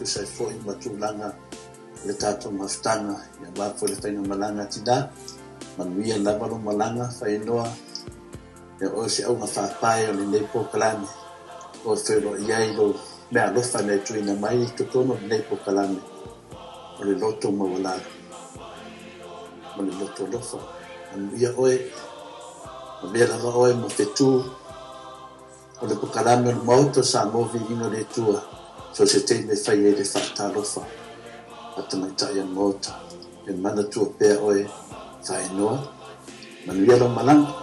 tusa ai foi ma tulaga o le tatou mafutaga aua foi le faigamalaga a tina. Manuia lava lou malaga, Fainoa. Ia oe se auga faapae o lenei polokalame, o e feiloai ai lou meaalofa na e tuuina mai i totonu o lenei polokalame o le loto maualalo ma le loto alofa. Manuia oe, avea lava oe ma fetu o le polokalame o le Maota o Samoa Viiga o le Atua, so o se taimi e fai ai le faatalofa a tamaitai o le Maota. E manatua pea oe, Faenoa. Manuia lau malaga.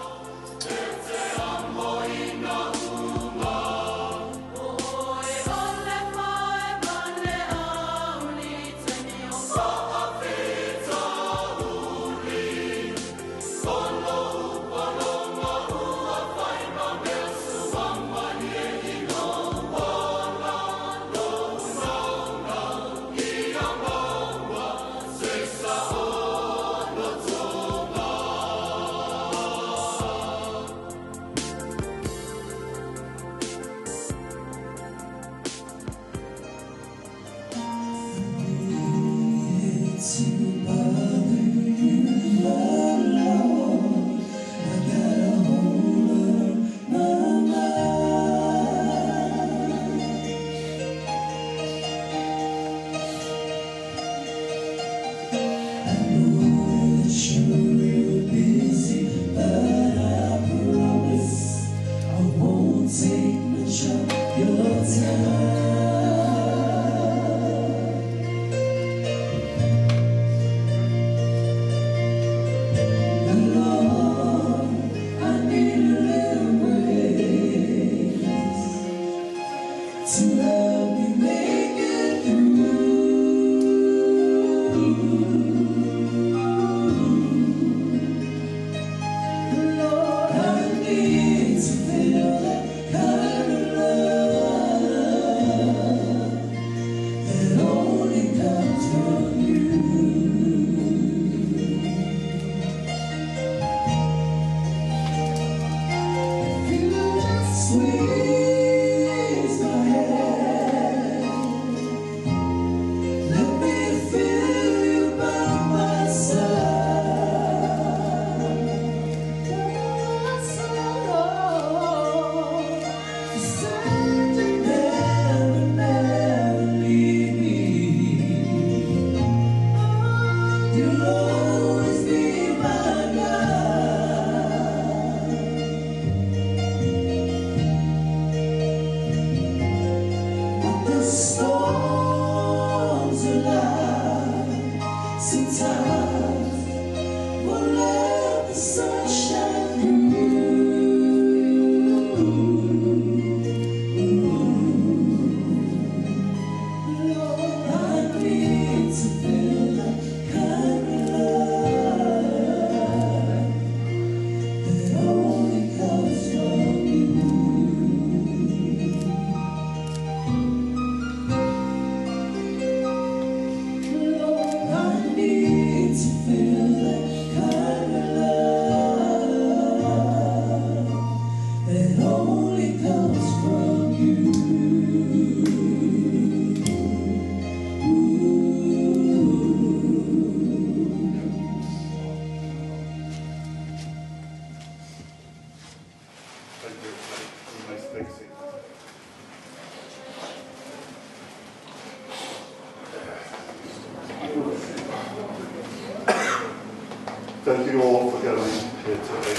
Thank you all for gathering here today.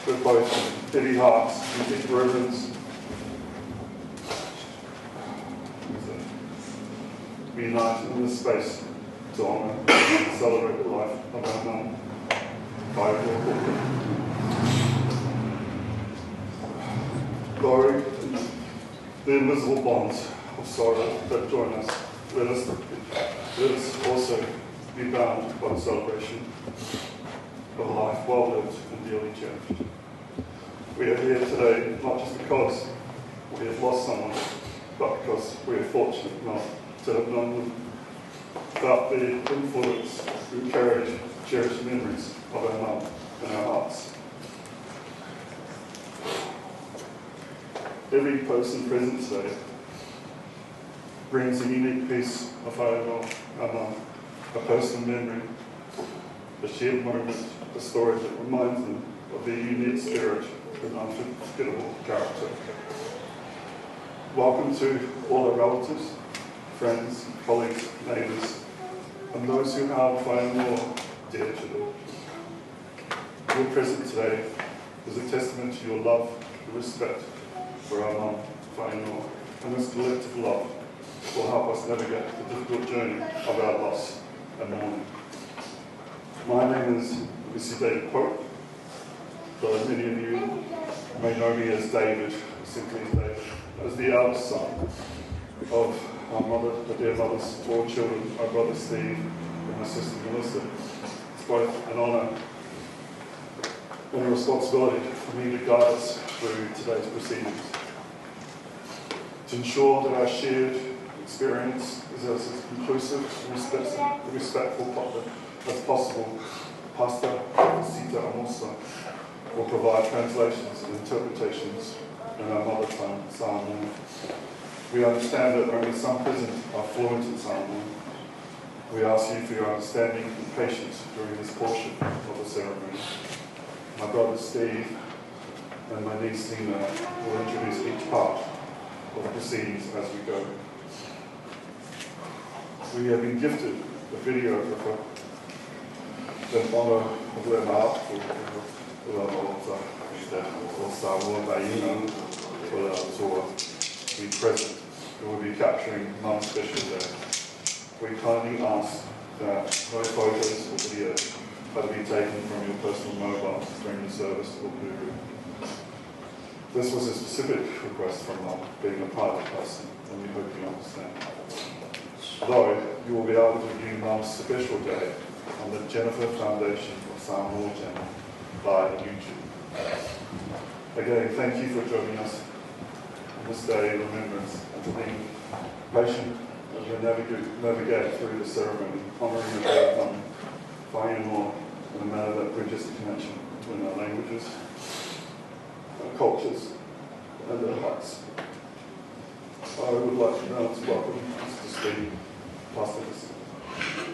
With both heavy hearts and deep reverence, we unite in this space to honour and celebrate the life of our mum, Vaioa. Though the invisible bonds of sorrow that join us, let us also be bound by the celebration of a life well lived and dearly cherished. We are here today not just because we have lost someone, but because we are fortunate enough to have known them, felt the influence who carried cherished memories of our mum in our hearts. Every person present today brings a unique piece of Faianoa, our mum, a personal memory, a shared moment, a story that reminds them of their unique spirit and unforgettable character. Welcome to all our relatives, friends, colleagues, neighbours, and those who held Faianoa dear to them. Your presence today is a testament to your love and respect for our mum, Faianoa, and this collective love will help us navigate the difficult journey of our loss and mourning. My name is Mr. David Pope, though many of you may know me as David, simply as David, as the eldest son of our mother, the dear mother's 4 children, my brother Steve and my sister Melissa. It's both an honour and a responsibility for me to guide us through today's proceedings. To ensure that our shared experience is as inclusive and respectful as possible, Pastor Sita Amosa will provide translations and interpretations in our mother tongue, Samoan. We understand that only some present are fluent in Samoan. We ask you for your understanding and patience during this portion of the ceremony. My brother Steve and my niece Nina will introduce each part of the proceedings as we go. We have been gifted a videographer in honour of le Maotu, be present, who will be capturing Mum's special day. We kindly ask that no photos or videos are to be taken from your personal mobile during the service or guru. This was a specific request from Mum, being a private person, and we hope you understand. Though, you will be able to view Mum's special day on the Jennifer Foundation of Samoa channel via YouTube. Again, thank you for joining us on this day in remembrance and for being patient as we navigate through the ceremony, honouring the great mum, Faianoa, in a manner that bridges the connection between our languages, our cultures, and our hearts. I would like to now to welcome Mr. Steve, Pastor.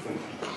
Thank you.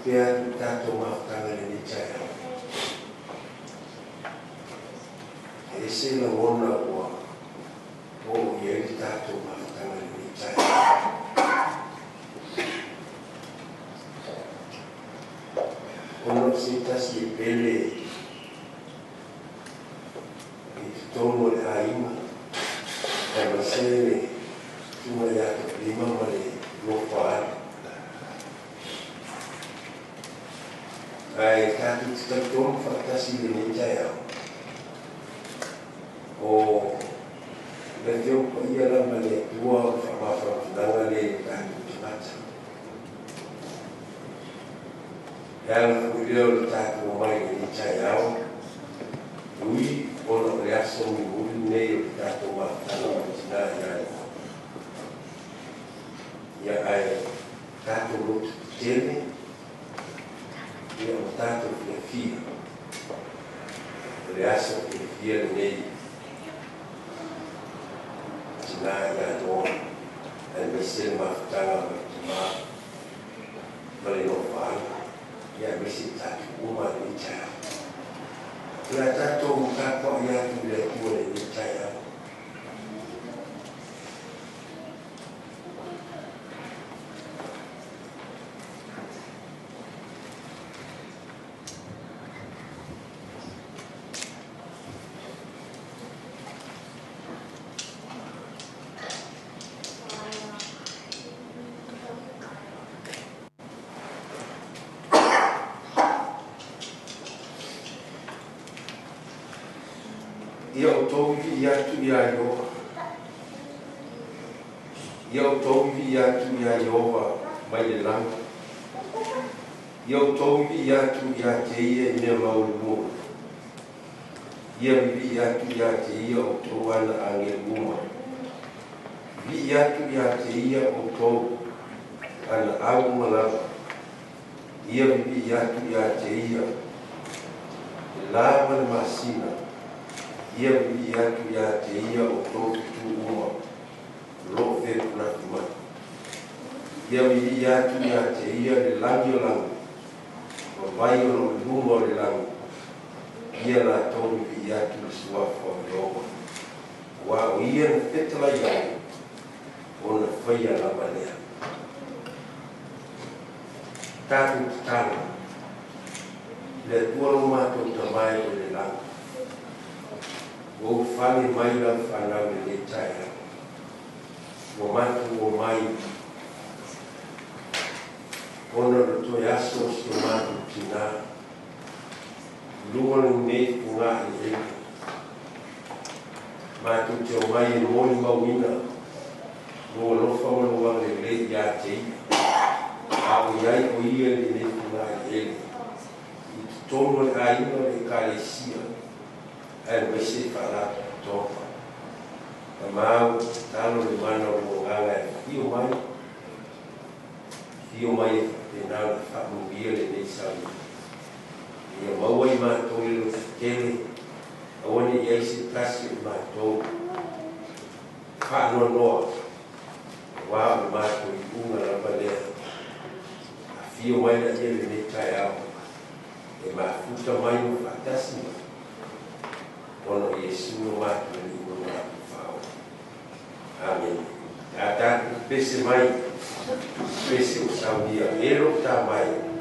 Pia tato mafutanga le ni chaya. ese lagona ua oo i ai le tatou mafutaga i lenei taeao. Ona o se tasi e pele i totonu o le aiga, aemaise le susuga ia Toplima ma le nofo a alii. Ae tatou te talitonu faatasi i lenei taeao, o le Afioga Paia lava a le Atua o le faamafanafanaga lea i o tatou tagata. E ala foi lea o le tatou omai i lenei taeao, e ui ona o le aso mulimuli lenei o le tatou mafutaga ma le tina ia Iehofa. Ia ae tatou loto tetele, ia ma tatou fiafia, o le aso fiafia lenei tina ia Noa, aemaise le mafutaga ma le tama ma le nofo-a-ala, ia aemaise i tatou uma i lenei taeao. O le a tatou tapuai atu i le Atua i lenei taeao. Ia outou vivii atu iā Ieova. Ia outou vivii atu iā Ieova mai le lagi. Ia outou vivii atu iā te Ia i mea maualuluga. Ia vivii atu iā te Ia outou ana agelu uma. Vivii atu iā te Ia outou ana au uma lava. Ia vivii atu iā te Ia le lā ma le masina. Ia vivii atu iā te Ia outou fetu uma o lo o fepunafi mai. Ia vivii atu iā te Ia le lagi o lagi, ma vai o lo o i luga o le lagi. Ia latou vivii atu i le suafa o Ieova, aua o Ia na fetalai ai, ona faia lava lea. Tatou tatalo, Le Atua lo matou Tama e o i le lagi, ua ou fale mai lau fanau i lenei taeao. Ua matou omai ona o le toe aso o si o matou tinā i luga o lenei fogaeleele. Matou te omai e molimauina lou alofa ma lou agalelei iā te ia, a o i ai o ia i lenei fogaeleele i totonu o le aiga o le Ekalesia aemaise i Faalapotopotoga. Tama, ua ou tatalo i le mana o lou Agaga e afio mai, afio mai e faapena ona faamanuia lenei sauniga. Ia maua i matou le loto tele, aua ne i ai se tasi o i matou faanoanoa, aua o le matou iuga lava lea. Afio mai laia i lenei taeao e mafuta mai ma faatasi mai, ona o Iesu lo matou Alii ma lo matou Faaola. Amene. A tatou pepese mai, pese o saunia e lou tama e.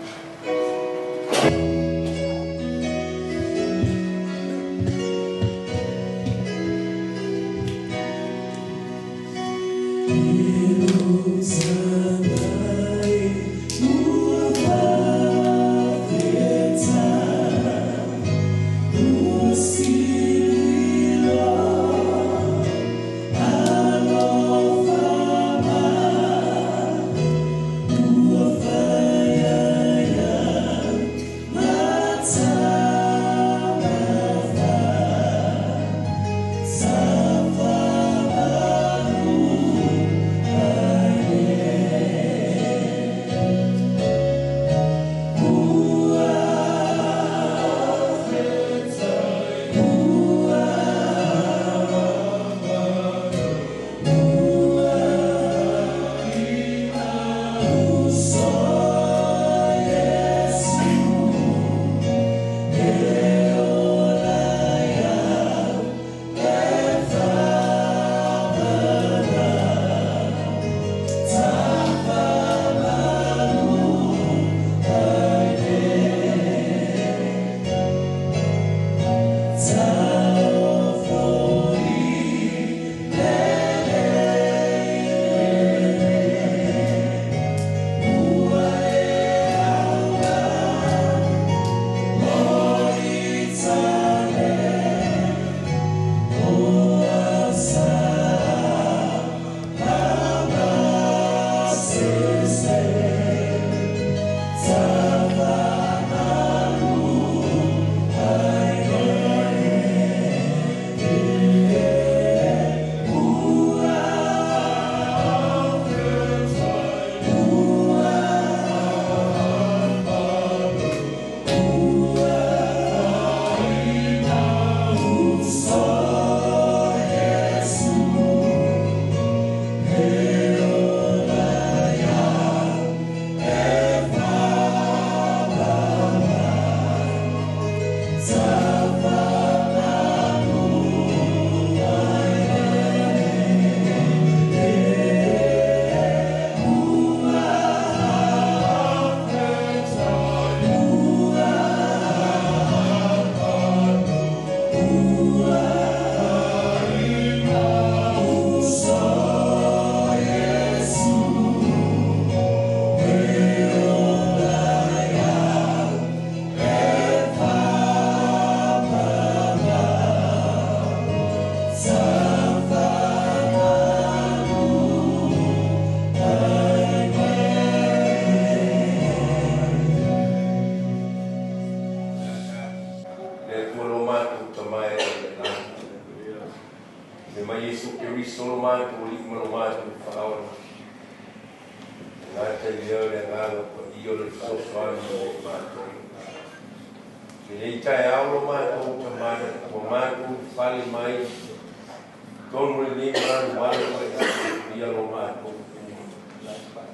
Le mai Iesu Keriso lo matou Alii ma lo matou Faaola. E gata i lea o le Agaga Paia o le fesoasoani mo i matou. Lenei taeao lo matou Tama ua matou fale mai totonu o lenei malumalu ma ia lo matou Atua.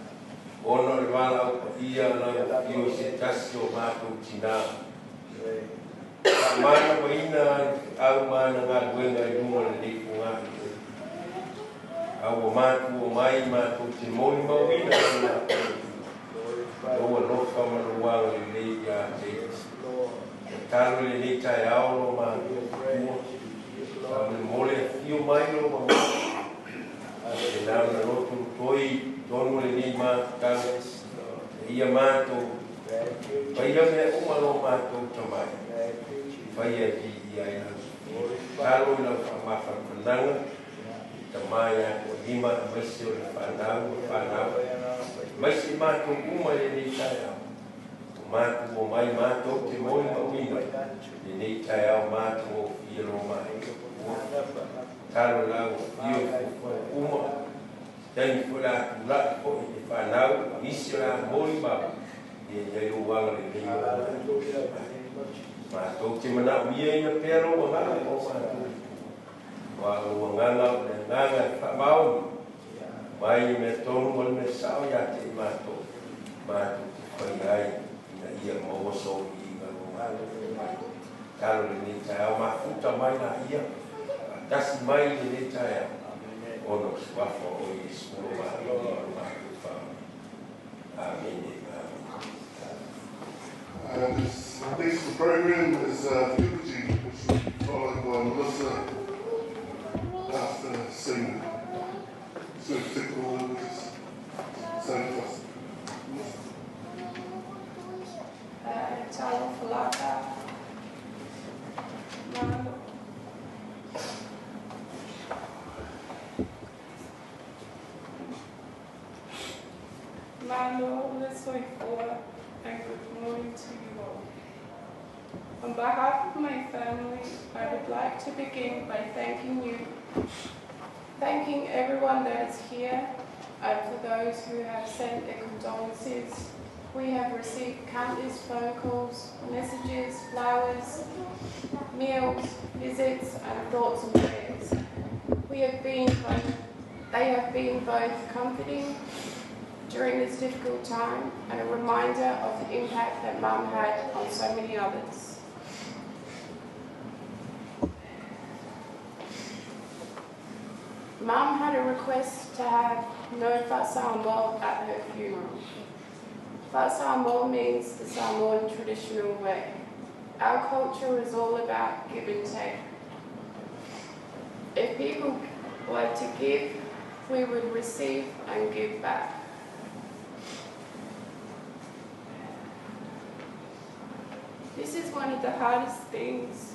Ona o le valaau paia na afio i se tasi o matou tinā. Faamanamaina ai le feau ma ana galuega i luga o lenei fogailei. A ua matou omai matou te molimauina lo matou Alii, lou alofa ma lou agalelei ia te ia. Tatalo i lenei taeao lo matou Atua, faamolemole afio mai lou Agaga, faapena ona lotolotoi i totonu o lenei mafutaga, e ia matou faia mea uma lo matou tamai, faia e viia ai lau Tatalo i lau faamafanafanaga i tama ia Toalima aemaise o le fanau ma fanau, aemaise i matou uma i lenei taeao. Ua matou omai matou te molimauina lenei taeao matagofie lo matou Atua. Tatalo lau afio i fuafuaga uma, se taimi foi o le a tulai foi le fanau ma nisi o le a molimau, ia i ai lou agalelei mo matou. Matou te manaomiaina pea lou agaga o matou Atua. Aua o lou agaga o le agaga e faamaoni mai le mea tonu ma le mea sao ia te i matou, matou te faia ai ina ia maua sou viiga lo matou mai. Tatalo i lenei taeao, mafuta mai laia, faatasi mai i lenei taeao, ona o le suafa o Iesu lo matou Alii ma lo matou Faaola. Amene. Amene. This next the program is the eulogy, which will be followed by Melissa after Sina. So take the Lord with us. Say to us. Melissa. Talofa lava. Malo. Malo le soifua, and good morning to you all. On behalf of my family, I would like to begin by thanking you, thanking everyone that is here, and for those who have sent their condolences. We have received countless phone calls, messages, flowers, meals, visits, and thoughts and prayers. We have been both, they have been both comforting during this difficult time and a reminder of the impact that Mum had on so many others. Mum had a request to have no fa'asamoa at her funeral. Fa'asamoa means the Samoan traditional way. Our culture is all about give and take. If people were to give, we would receive and give back. This is one of the hardest things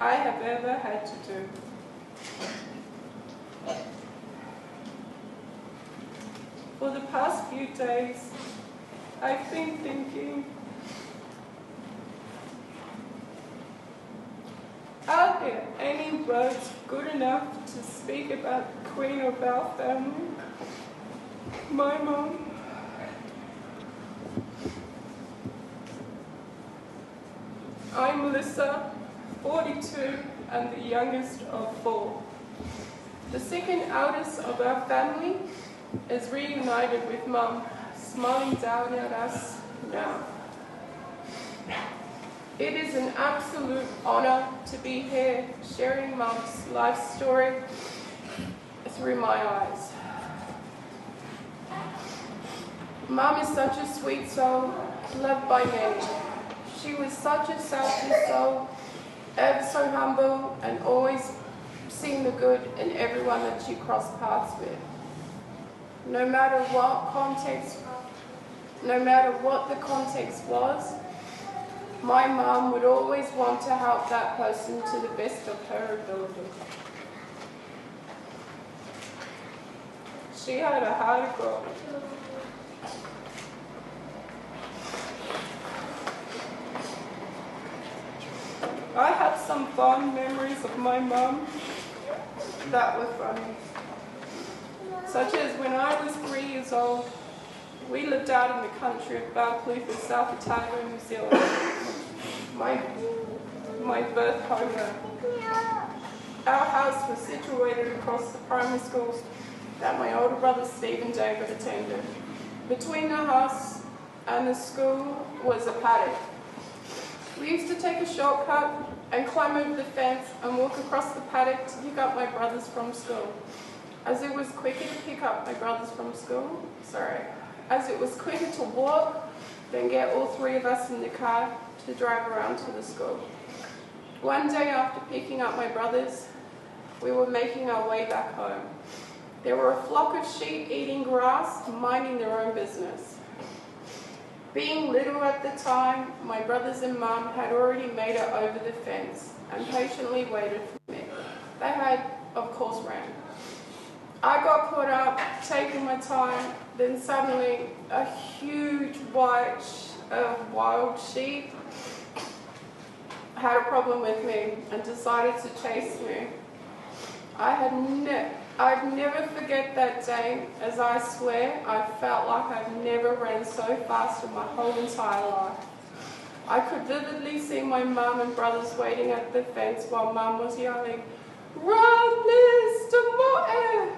I have ever had to do. For the past few days, I've been thinking, are there any words good enough to speak about the queen of our family, my mum? I'm Melissa, 42, and the youngest of 4. The second eldest of our family is reunited with Mum, smiling down at us now. It is an absolute honour to be here sharing Mum's life story through my eyes. Mum is such a sweet soul, loved by many. She was such a selfless soul, ever so humble, and always seeing the good in everyone that she crossed paths with. No matter what context, no matter what the context was, my mum would always want to help that person to the best of her ability. She had a heart of gold. some fond memories of my mum that were funny. Such as when I was 3 years old, we lived out in the country of Balclutha, South Otago, New Zealand. My birth homeland. Our house was situated across the primary schools that my older brother Steve and David attended. Between the house and the school was a paddock. We used to take a shortcut and climb over the fence and walk across the paddock to pick up my brothers from school. As it was quicker to pick up my brothers from school, as it was quicker to walk than get all three of us in the car to drive around to the school. One day after picking up my brothers, we were making our way back home. There were a flock of sheep eating grass, minding their own business. Being little at the time, my brothers and mum had already made it over the fence and patiently waited for me. They had, of course, ran. I got caught up, taking my time, then suddenly a huge white wild sheep had a problem with me and decided to chase me. I'd never forget that day, as I swear I felt like I've never ran so fast in my whole entire life. I could vividly see my mum and brothers waiting at the fence while mum was yelling, "Run, Liz, to moe!"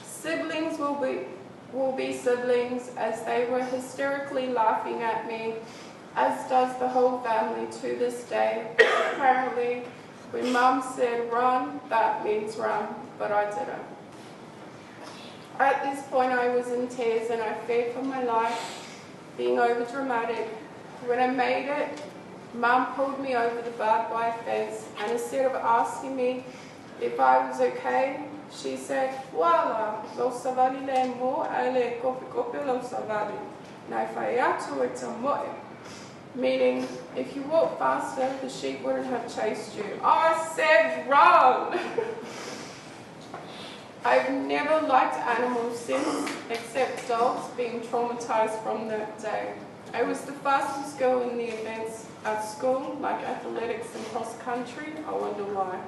Siblings will be siblings, as they were hysterically laughing at me, as does the whole family to this day. Apparently, when mum said run, that means run, but I didn't. At this point I was in tears and I feared for my life, being overdramatic. When I made it, mum pulled me over the barbed wire fence, and instead of asking me if I was okay, she said, "Wala, lo savali le mo ale kope kope lo savali. Nai whaiatu e ta moe." Meaning, if you walk faster, the sheep wouldn't have chased you. I said run! I've never liked animals since, except dogs, being traumatized from that day. I was the fastest girl in the events at school, like athletics and cross country. I wonder why.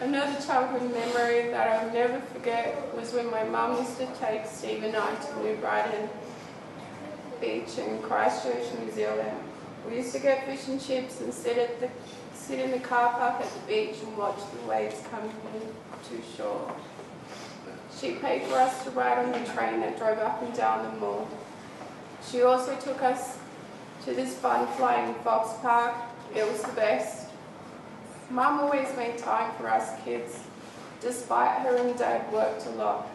Another childhood memory that I'll never forget was when my mum used to take Steve and I to New Brighton Beach in Christchurch, New Zealand. We used to get fish and chips and sit in the car park at the beach and watch the waves come to shore. She paid for us to ride on the train that drove up and down the mall. She also took us to this fun flying fox park. It was the best. Mum always made time for us kids, despite her and Dad worked a lot.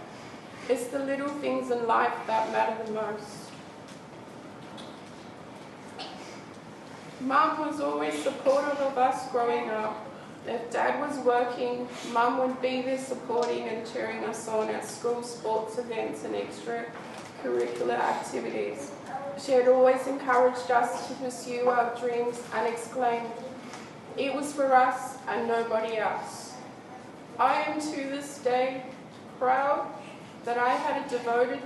It's the little things in life that matter the most. Mum was always supportive of us growing up. If Dad was working, Mum would be there supporting and cheering us on at school sports events and extracurricular activities. She had always encouraged us to pursue our dreams and exclaimed, "It was for us and nobody else." I am to this day proud that I had a devoted,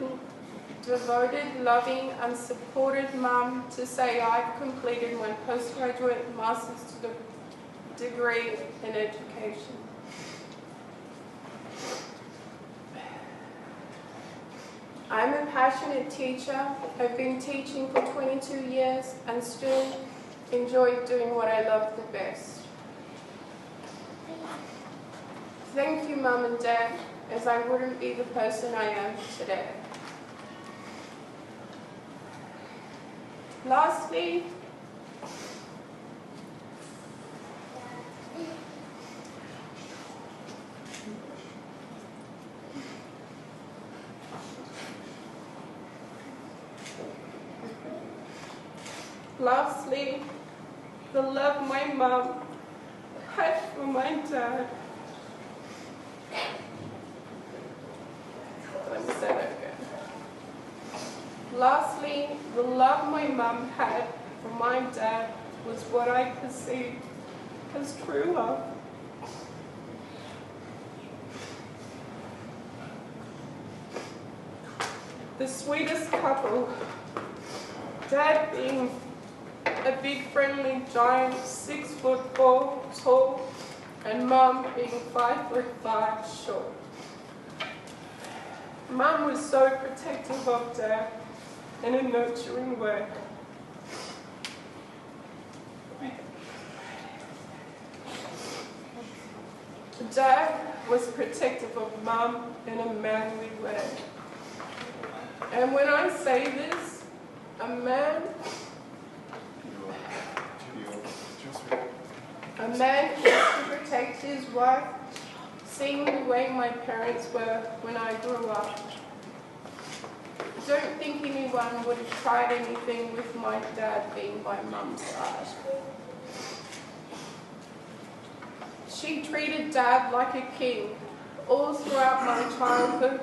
loving and supported mum to say I've completed my postgraduate master's degree in education. I'm a passionate teacher. I've been teaching for 22 years and still enjoy doing what I love the best. Thank you, Mum and Dad, as I wouldn't be the person I am today. Lastly, the love my mum had for my dad. Let me say that again. Lastly, the love my mum had for my dad was what I perceived as true love. The sweetest couple. Dad being a big friendly giant, 6'4" tall, and Mum being 5'5" short. Mum was so protective of Dad in a nurturing way. Dad was protective of Mum in a manly way. And when I say this, a man is to protect his wife, seeing the way my parents were when I grew up. I don't think anyone would have tried anything with my dad being by Mum's side. She treated Dad like a king. All throughout my childhood,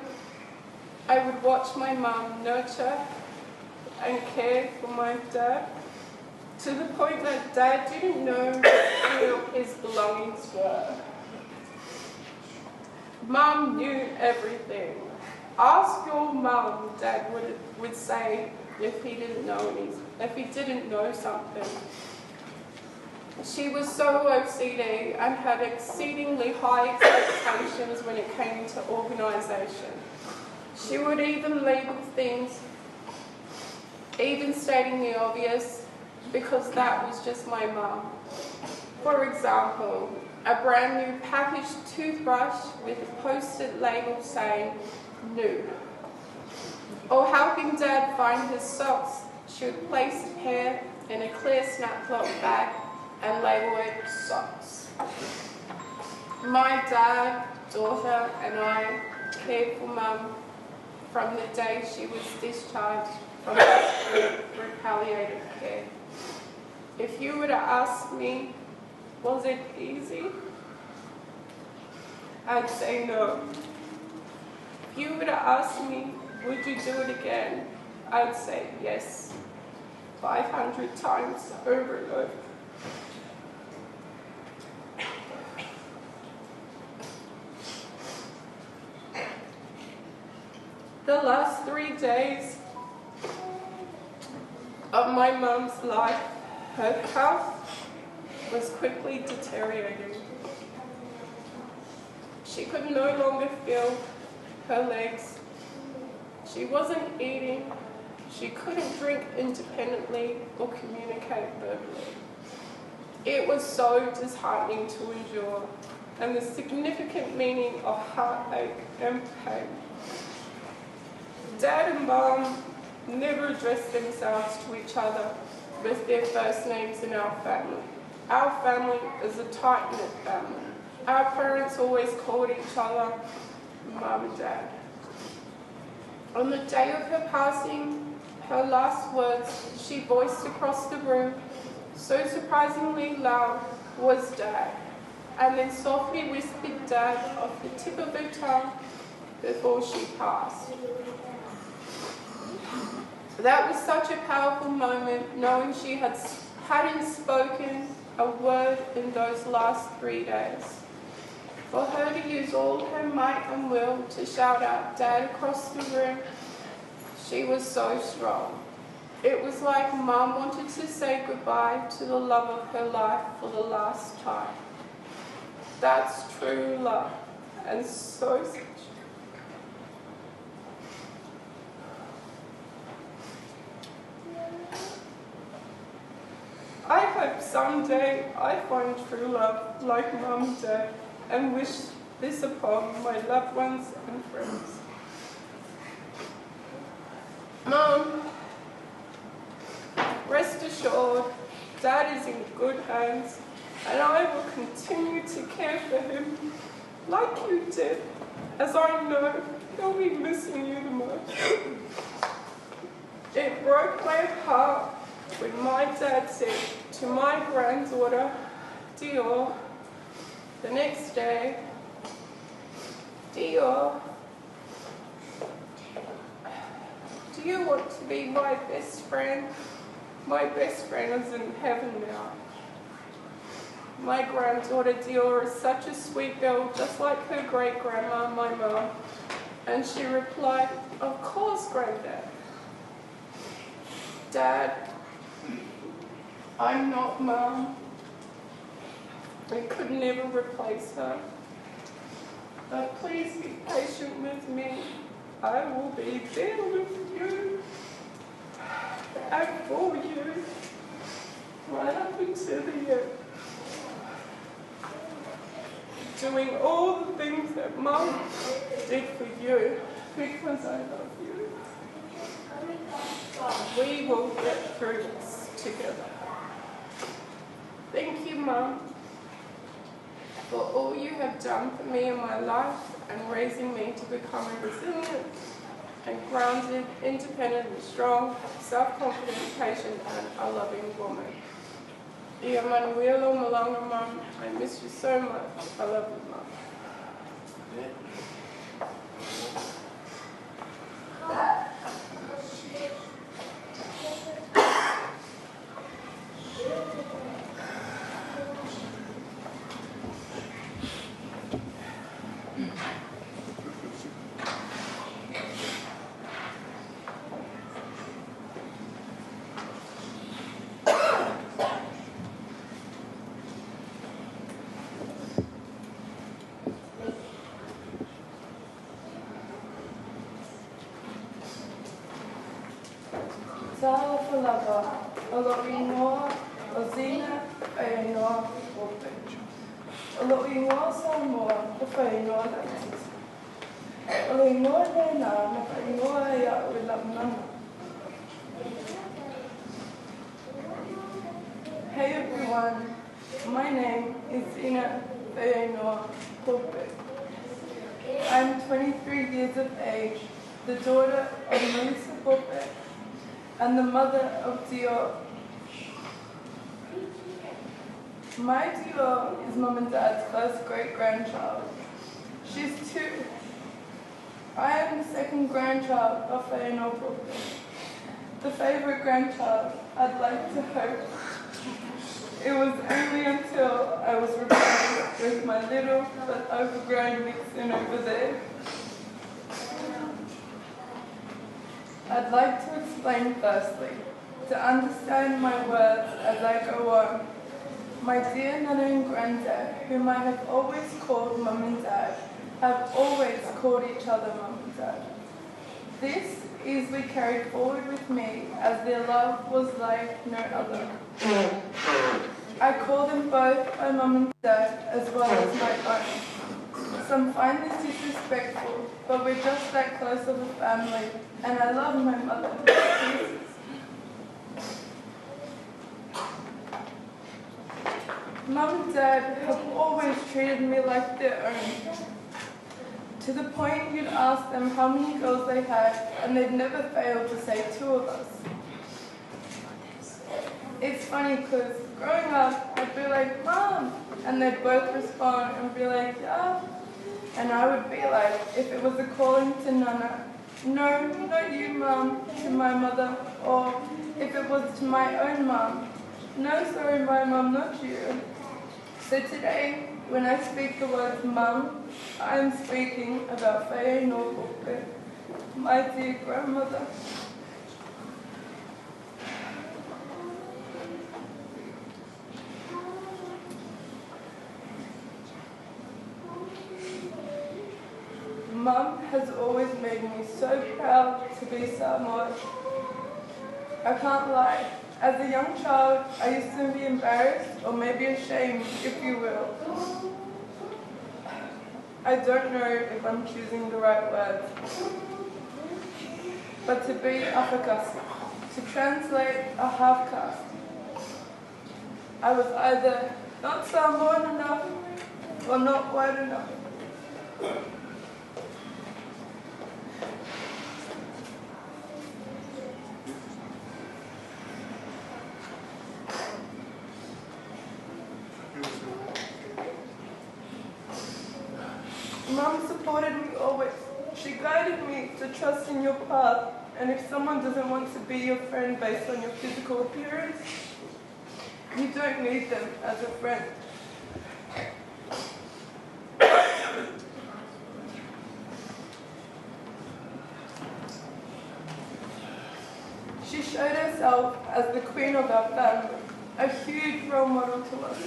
I would watch my mum nurture and care for my dad, to the point that Dad didn't know where his belongings were. Mum knew everything. Ask your mum, Dad would say if he didn't know if he didn't know something. She was so OCD and had exceedingly high expectations when it came to organisation. She would even label things, even stating the obvious, because that was just my mum. For example, a brand new packaged toothbrush with a post-it label saying, new. Or helping Dad find his socks, she would place a pair in a clear snap-lock bag and label it socks. My dad, daughter, and I cared for Mum from the day she was discharged from hospital for palliative care. If you were to ask me, was it easy? I'd say no. If you were to ask me, would you do it again? I'd say yes, 500 times over and over. The last 3 days of my mum's life, her health was quickly deteriorating. She could no longer feel her legs. She wasn't eating. She couldn't drink independently or communicate verbally. It was so disheartening to endure, and the significant meaning of heartache and pain. Dad and Mum never addressed themselves to each other with their first names in our family. Our family is a tight-knit family. Our parents always called each other Mum and Dad. On the day of her passing, her last words she voiced across the room, so surprisingly loud, was Dad, and then softly whispered Dad off the tip of her tongue before she passed. That was such a powerful moment, knowing she hadn't spoken a word in those last 3 days. For her to use all her might and will to shout out Dad across the room, she was so strong. It was like Mum wanted to say goodbye to the love of her life for the last time. That's true love, and so special. I hope someday I find true love like Mum did and wish this upon my loved ones and friends. Mum, rest assured, Dad is in good hands and I will continue to care for him like you did, as I know he'll be missing you the most. It broke my heart when my dad said to my granddaughter, Dior, the next day, Dior, do you want to be my best friend? My best friend is in heaven now. My granddaughter Dior is such a sweet girl, just like her great-grandma, my mum. And she replied, Of course, Granddad. Dad, I'm not Mum. I could never replace her. But please be patient with me. I will be there with you and for you right up until the end. Doing all the things that Mum did for you because I love you. We will get through this together. Thank you, Mum, for all you have done for me in my life and raising me to become a resilient and grounded, independent and strong, self-confident, patient and a loving woman. Ia manuia lou malaga, Mum. I miss you so much. I love you, Mum. Talofa lava, o lou igoa o Zina Faiainoa Pope. O lou igoa Samoa o Faiainoa Laititi. O le igoa lena na faaigoa ai a'u e la'u nana. Hey everyone, my name is Zina Faiainoa Pope. I'm 23 years of age, the daughter of Melissa Pope and the mother of Dior. My Dior is Mum and Dad's first great-grandchild. She's 2. I am the second grandchild of Faiainoa Pope. The favorite grandchild, I'd like to hope. It was only until I was replaced with my little but overgrown Nixon over there. I'd like to explain firstly, to understand my words as I go on. My dear Nana and Granddad, whom I have always called Mum and Dad, have always called each other Mum and Dad. This easily carried forward with me as their love was like no other. I call them both my Mum and Dad as well as my own. Some find this disrespectful, but we're just that close of a family, and I love my mother to pieces. Mum and Dad have always treated me like their own. To the point you'd ask them how many girls they had, and they'd never fail to say 2 of us. It's funny because growing up, I'd be like, Mum, and they'd both respond and be like, yeah. And I would be like, if it was a calling to Nana, no, not you, Mum, to my mother, or if it was to my own mum, no, sorry, my mum, not you. So today, when I speak the words mum, I am speaking about Faiainoa Pope, my dear grandmother. Mum has always made me so proud to be Samoan. I can't lie. As a young child, I used to be embarrassed, or maybe ashamed, if you will. I don't know if I'm choosing the right words. But to be afakasi, to translate a half-caste. I was either not Samoan enough or not white enough. Mum supported me always. She guided me to trust in your path, and if someone doesn't want to be your friend based on your physical appearance, you don't need them as a friend. herself as the queen of our family, a huge role model to us.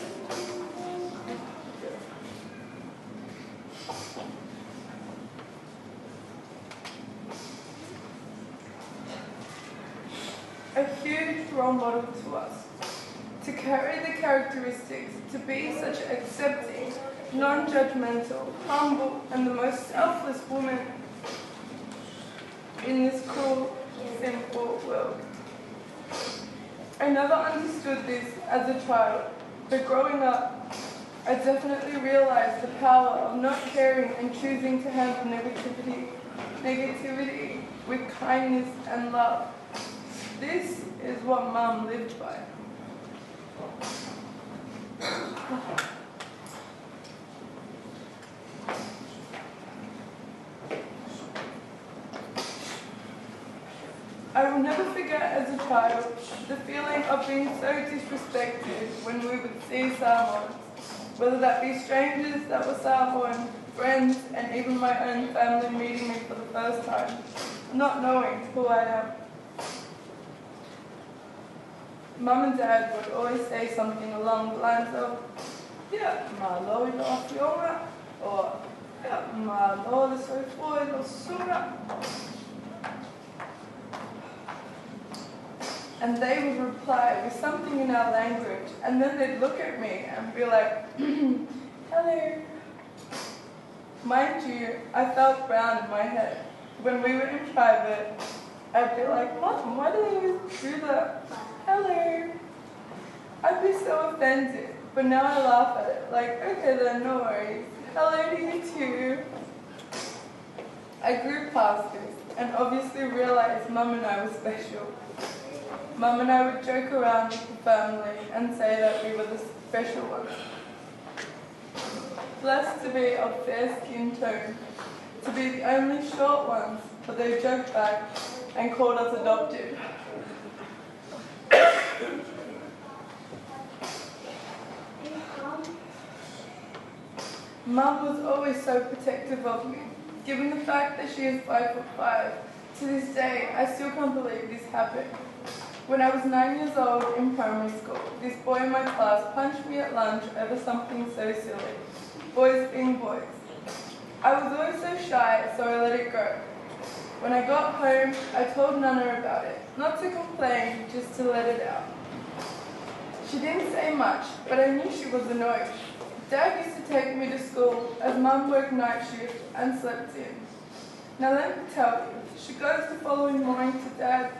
A huge role model to us. To carry the characteristics, to be such accepting, non-judgmental, humble, and the most selfless woman in this cruel, sinful world. I never understood this as a child, but growing up, I definitely realized the power of not caring and choosing to handle negativity with kindness and love. This is what Mum lived by. I will never forget as a child the feeling of being so disrespected when we would see Samoans, whether that be strangers that were Samoan, friends, and even my own family meeting me for the first time, not knowing who I am. Mum and Dad would always say something along the lines of, yeah, malo i lo afioga, or yeah, malo le soifua i lo suga. And they would reply with something in our language, and then they'd look at me and be like, hello. Mind you, I felt brown in my head. When we were in private, I'd be like, Mom, why do they always do that? Hello. I'd be so offended, but now I laugh at it. Like, okay then, no worries. Hello to you too. I grew past this and obviously realized Mum and I were special. Mum and I would joke around with the family and say that we were the special ones. Blessed to be of fair skin tone, to be the only short ones, but they joked back and called us adopted. Mum was always so protective of me. Given the fact that she is 5'5", to this day, I still can't believe this happened. When I was 9 years old in primary school, this boy in my class punched me at lunch over something so silly. Boys being boys. I was always so shy, so I let it go. When I got home, I told Nana about it. Not to complain, just to let it out. She didn't say much, but I knew she was annoyed. Dad used to take me to school as Mum worked night shift and slept in. Now let me tell you, she goes the following morning to Dad.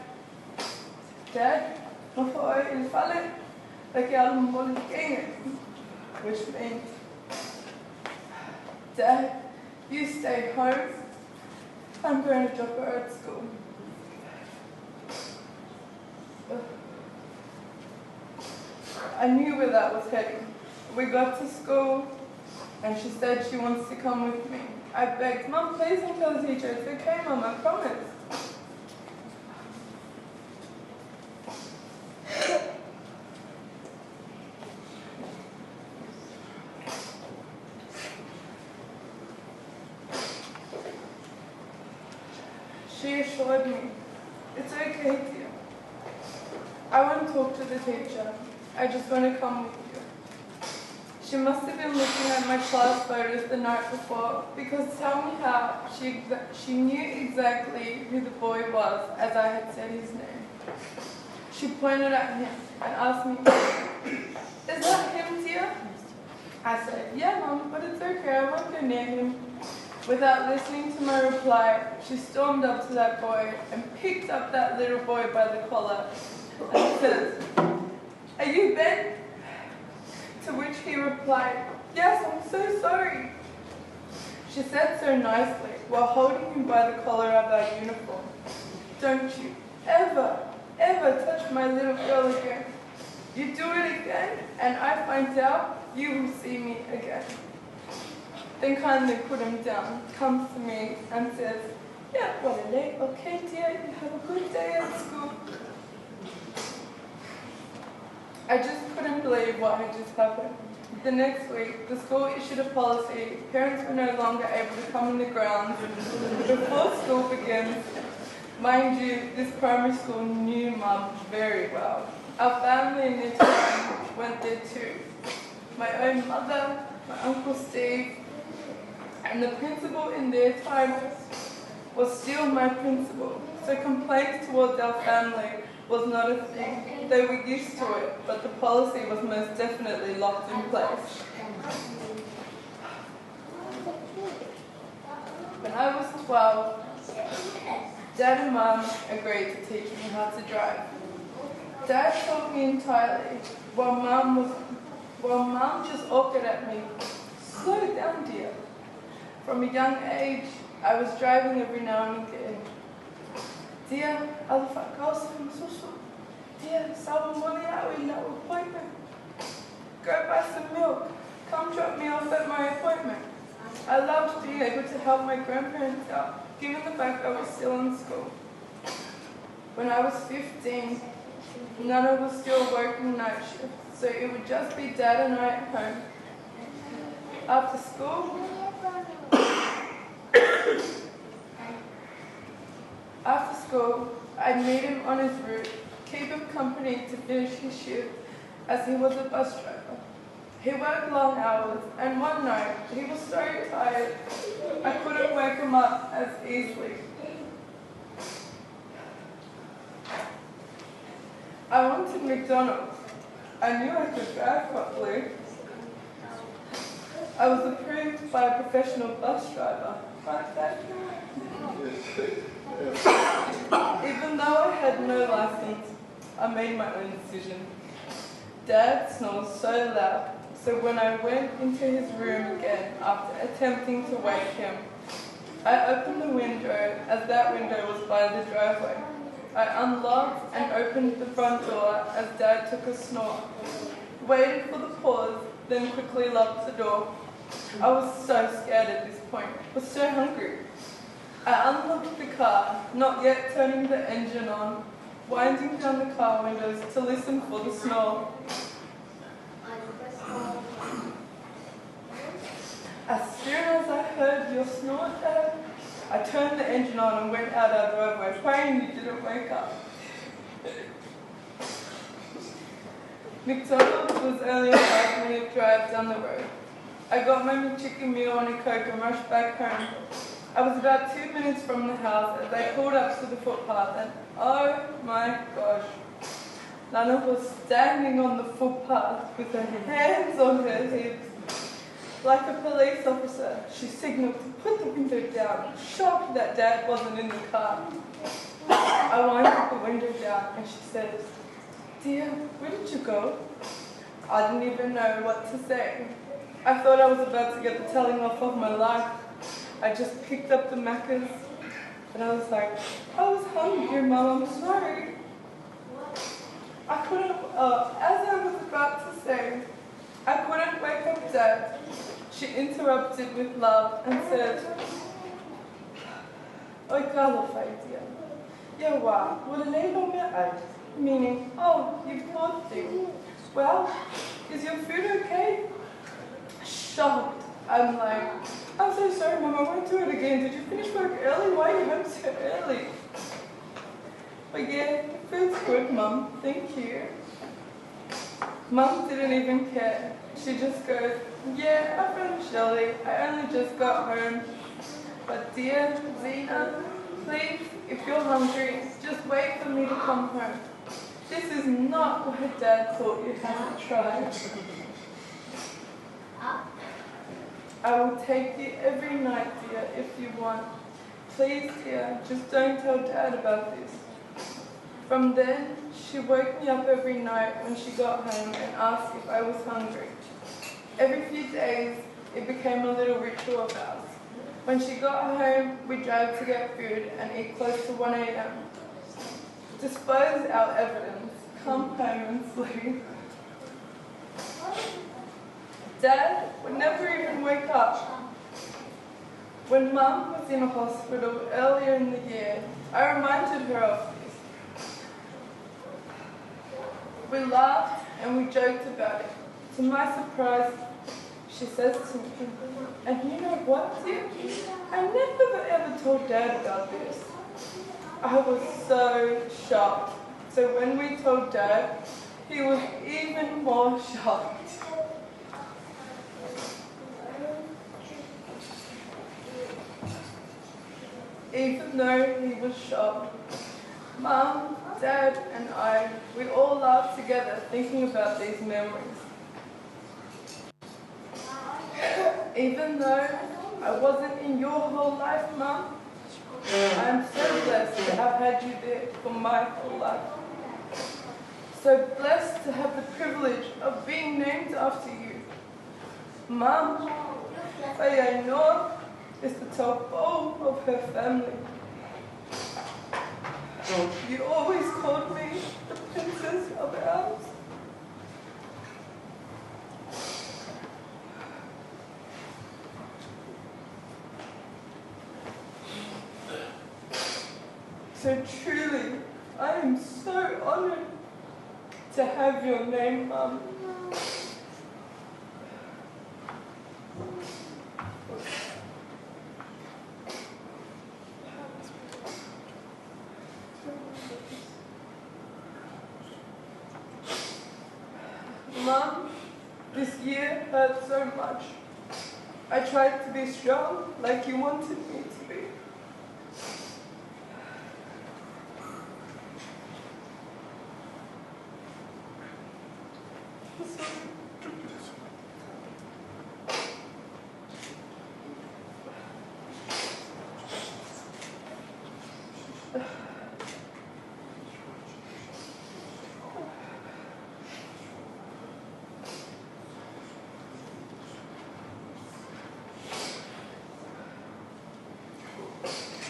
Dad, which means, Dad, you stay home. I'm going to drop her at school. I knew where that was heading. We got to school and she said she wants to come with me. I begged, Mum, please don't tell the teacher. It's okay, Mum, I promise. She assured me, it's okay, dear. I won't talk to the teacher. I just want to come with you. She must have been looking at my class photos the night before, because tell me how she knew exactly who the boy was as I had said his name. She pointed at him and asked me, is that him, dear? I said, yeah, Mum, but it's okay, I won't go near him. Without listening to my reply, she stormed up to that boy and picked up that little boy by the collar and says, are you Ben? To which he replied, yes, I'm so sorry. She said so nicely while holding him by the collar of our uniform. Don't you ever, ever touch my little girl again. You do it again and I find out, you will see me again. Then kindly put him down, comes to me and says, yeah, what a late, okay dear, you have a good day at school. I just couldn't believe what had just happened. The next week, the school issued a policy. Parents were no longer able to come in the grounds before school begins Mind you, this primary school knew Mum very well. Our family in their time went there too. My own mother, my uncle Steve, and the principal in their time was still my principal. So complaints towards our family was not a thing. They were used to it, but the policy was most definitely locked in place. When I was 12, Dad and Mum agreed to teach me how to drive. Dad taught me entirely, while Mum just awkward at me. Slow down, dear. From a young age, I was driving every now and again. Dear, dear, appointment. Go buy some milk. Come drop me off at my appointment. I loved being able to help my grandparents out, given the fact I was still in school. When I was 15, Nana was still working night shift, so it would just be Dad and I at home. After school, I'd meet him on his route, keep him company to finish his shift, as he was a bus driver. He worked long hours, and one night he was so tired I couldn't wake him up as easily. I wanted McDonald's. I knew I could drive properly. I was approved by a professional bus driver. Right, Dad? Even though I had no license, I made my own decision. Dad snores so loud, so when I went into his room again after attempting to wake him, I opened the window, as that window was by the driveway. I unlocked and opened the front door as Dad took a snort, waited for the pause, then quickly locked the door. I was so scared at this point, was so hungry. I unlocked the car, not yet turning the engine on, winding down the car windows to listen for the snore. As soon as I heard your snore, Dad, I turned the engine on and went out our driveway, praying you didn't wake up. McDonald's was only a 5-minute drive down the road. I got my McChicken meal and a Coke and rushed back home. I was about 2 minutes from the house as I pulled up to the footpath and oh my gosh, Nana was standing on the footpath with her hands on her hips. Like a police officer, she signaled to put the window down, shocked that Dad wasn't in the car. I winded the window down and she says, "Dear, where did you go?" I didn't even know what to say. I thought I was about to get the telling off of my life. I just picked up the Maccas and I was like, "I was hungry, Mum, I'm sorry." I couldn't, as I was about to say, I couldn't wake up Dad. She interrupted with love and said, "Oi kalofa, dear. Yawa, meaning, oh, you poor thing. Well, is your food okay?" Shocked. I'm like, "I'm so sorry, Mum, I won't do it again. Did you finish work early? Why are you home so early?" But yeah, the food's good, Mum. Thank you. Mum didn't even care. She just goes, "Yeah, I found Shelley. I only just got home. But dear Zena, please, if you're hungry, just wait for me to come home. This is not what Dad taught you how to try. I will take you every night, dear, if you want. Please, dear, just don't tell Dad about this." From then, she woke me up every night when she got home and asked if I was hungry. Every few days, it became a little ritual of ours. When she got home, we'd drive to get food and eat close to 1 a.m. Dispose our evidence, come home and sleep. Dad would never even wake up. When Mum was in a hospital earlier in the year, I reminded her of this. We laughed and we joked about it. To my surprise, she says to me, "And you know what, dear? I never ever told Dad about this." I was so shocked. So when we told Dad, he was even more shocked. Even though he was shocked, Mum, Dad, and I, we all laughed together thinking about these memories. Even though I wasn't in your whole life, Mum, I am so blessed to have had you there for my whole life. So blessed to have the privilege of being named after you. Mum, Faiainoa is the taupou of her family. You always called me the princess of ours. So truly, I am so honored to have your name, Mum. Mum, this year hurt so much. I tried to be strong like you wanted me to be. Sorry.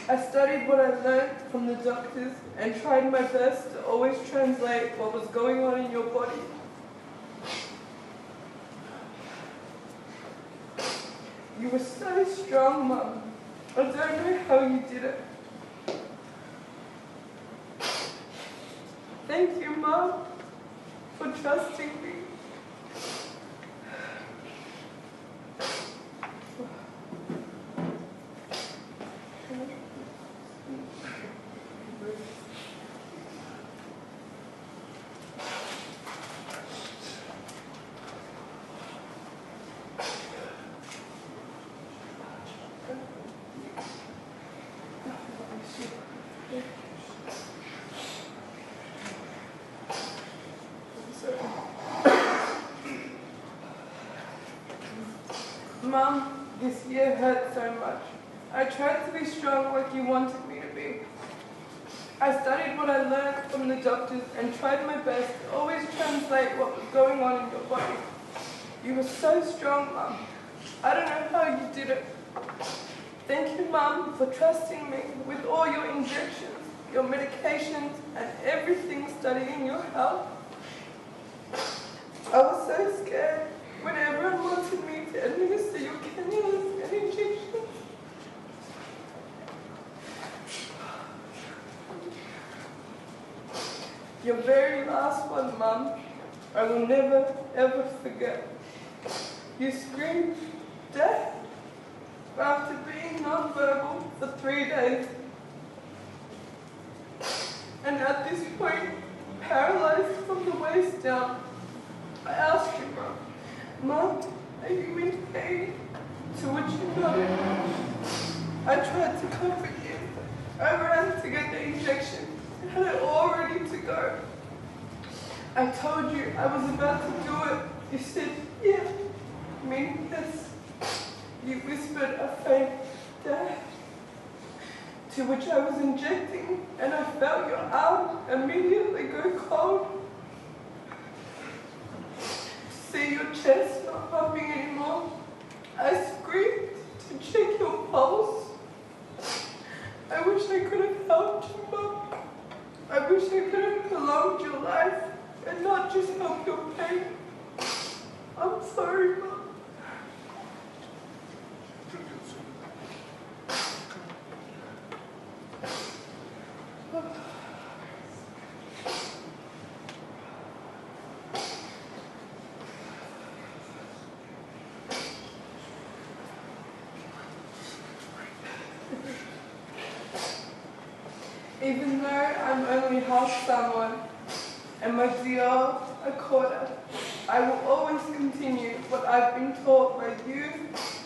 I studied what I learned from the doctors and tried my best to always translate what was going on in your body. You were so strong, Mum. I don't know how you did it. Thank you, Mum, for trusting me. Mum, this year hurt so much. I tried to be strong like you wanted me to be. I studied what I learned from the doctors and tried my best to always translate what was going on in your body. You were so strong, Mum. I don't know how you did it. Thank you, Mum, for trusting me with all your injections, your medications, and everything studying your health. I was so scared when everyone wanted me to administer your cannulas and injections. Your very last one, Mum, I will never, ever forget. You screamed death after being nonverbal for 3 days. And at this point, paralyzed from the waist down, I asked you, Mum, Mum, are you in pain? To which you nodded. I tried to comfort you. I ran to get the injection and had it all ready to go. I told you I was about to do it. You said, yeah, meaning yes. You whispered a faint death, to which I was injecting, and I felt your arm immediately go cold. To see your chest not pumping anymore, I screamed to check your pulse. I wish I could have helped you, Mum. I wish I could have prolonged your life and not just help your pain. I'm sorry, Mum. Even though I'm only half Samoan and my Dior a quarter, I will always continue what I've been taught by you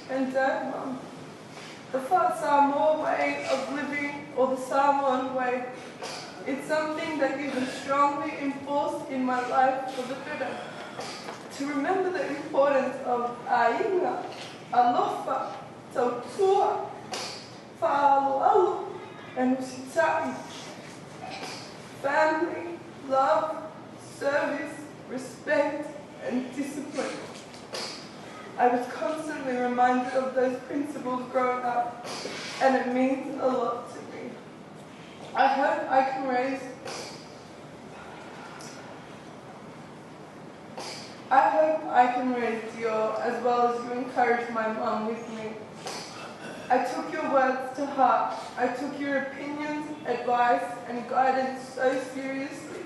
and Dad, Mum. The fa'aSamoa way of living, or the Samoan way, it's something that you have strongly enforced in my life for the better. To remember the importance of aiga, alofa, tautua, fa'aloalo, and usita'i. Family, love, service, respect, and discipline. I was constantly reminded of those principles growing up, and it means a lot to me. I hope I can raise I hope I can raise Dior as well as you encourage my mum with me. I took your words to heart. I took your opinions, advice, and guidance so seriously.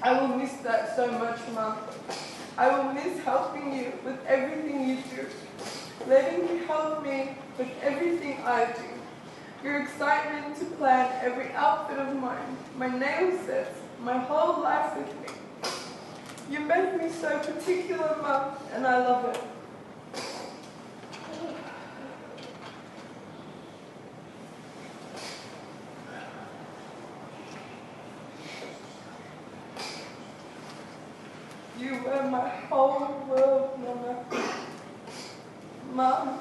I will miss that so much, Mum. I will miss helping you with everything you do, letting you help me with everything I do. Your excitement to plan every outfit of mine, my nail sets, my whole life with me. You make me so particular, Mum, and I love it. You were my whole world, Mama. Mum,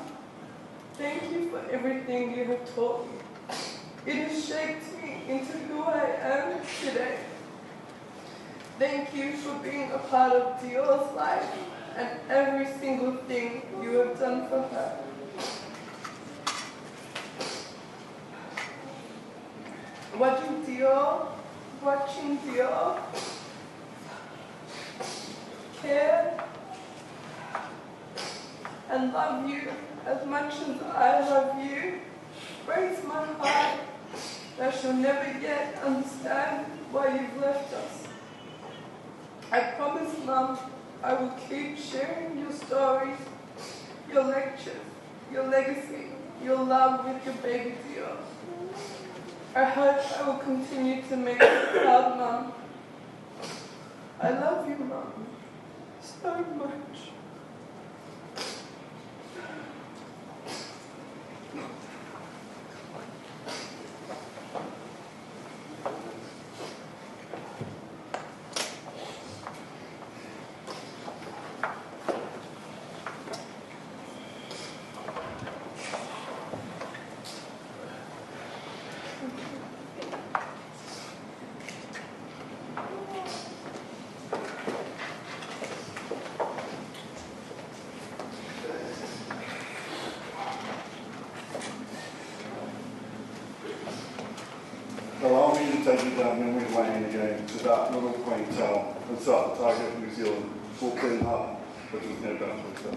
thank you for everything you have taught me. It has shaped me into who I am today. Thank you for being a part of Dior's life and every single thing you have done for her. Watching Dior, watching Dior, care and love you as much as I love you breaks my heart that she'll never yet understand why you've left us. I promise, Mum, I will keep sharing your stories, your lectures, your legacy, your love with your baby Dior. I hope I will continue to make you proud, Mum. I love you, Mum, so much. Allow me to take you down memory lane again to that little quaint town in South Otago, New Zealand, called Glen Hart, which is near Bentwaters.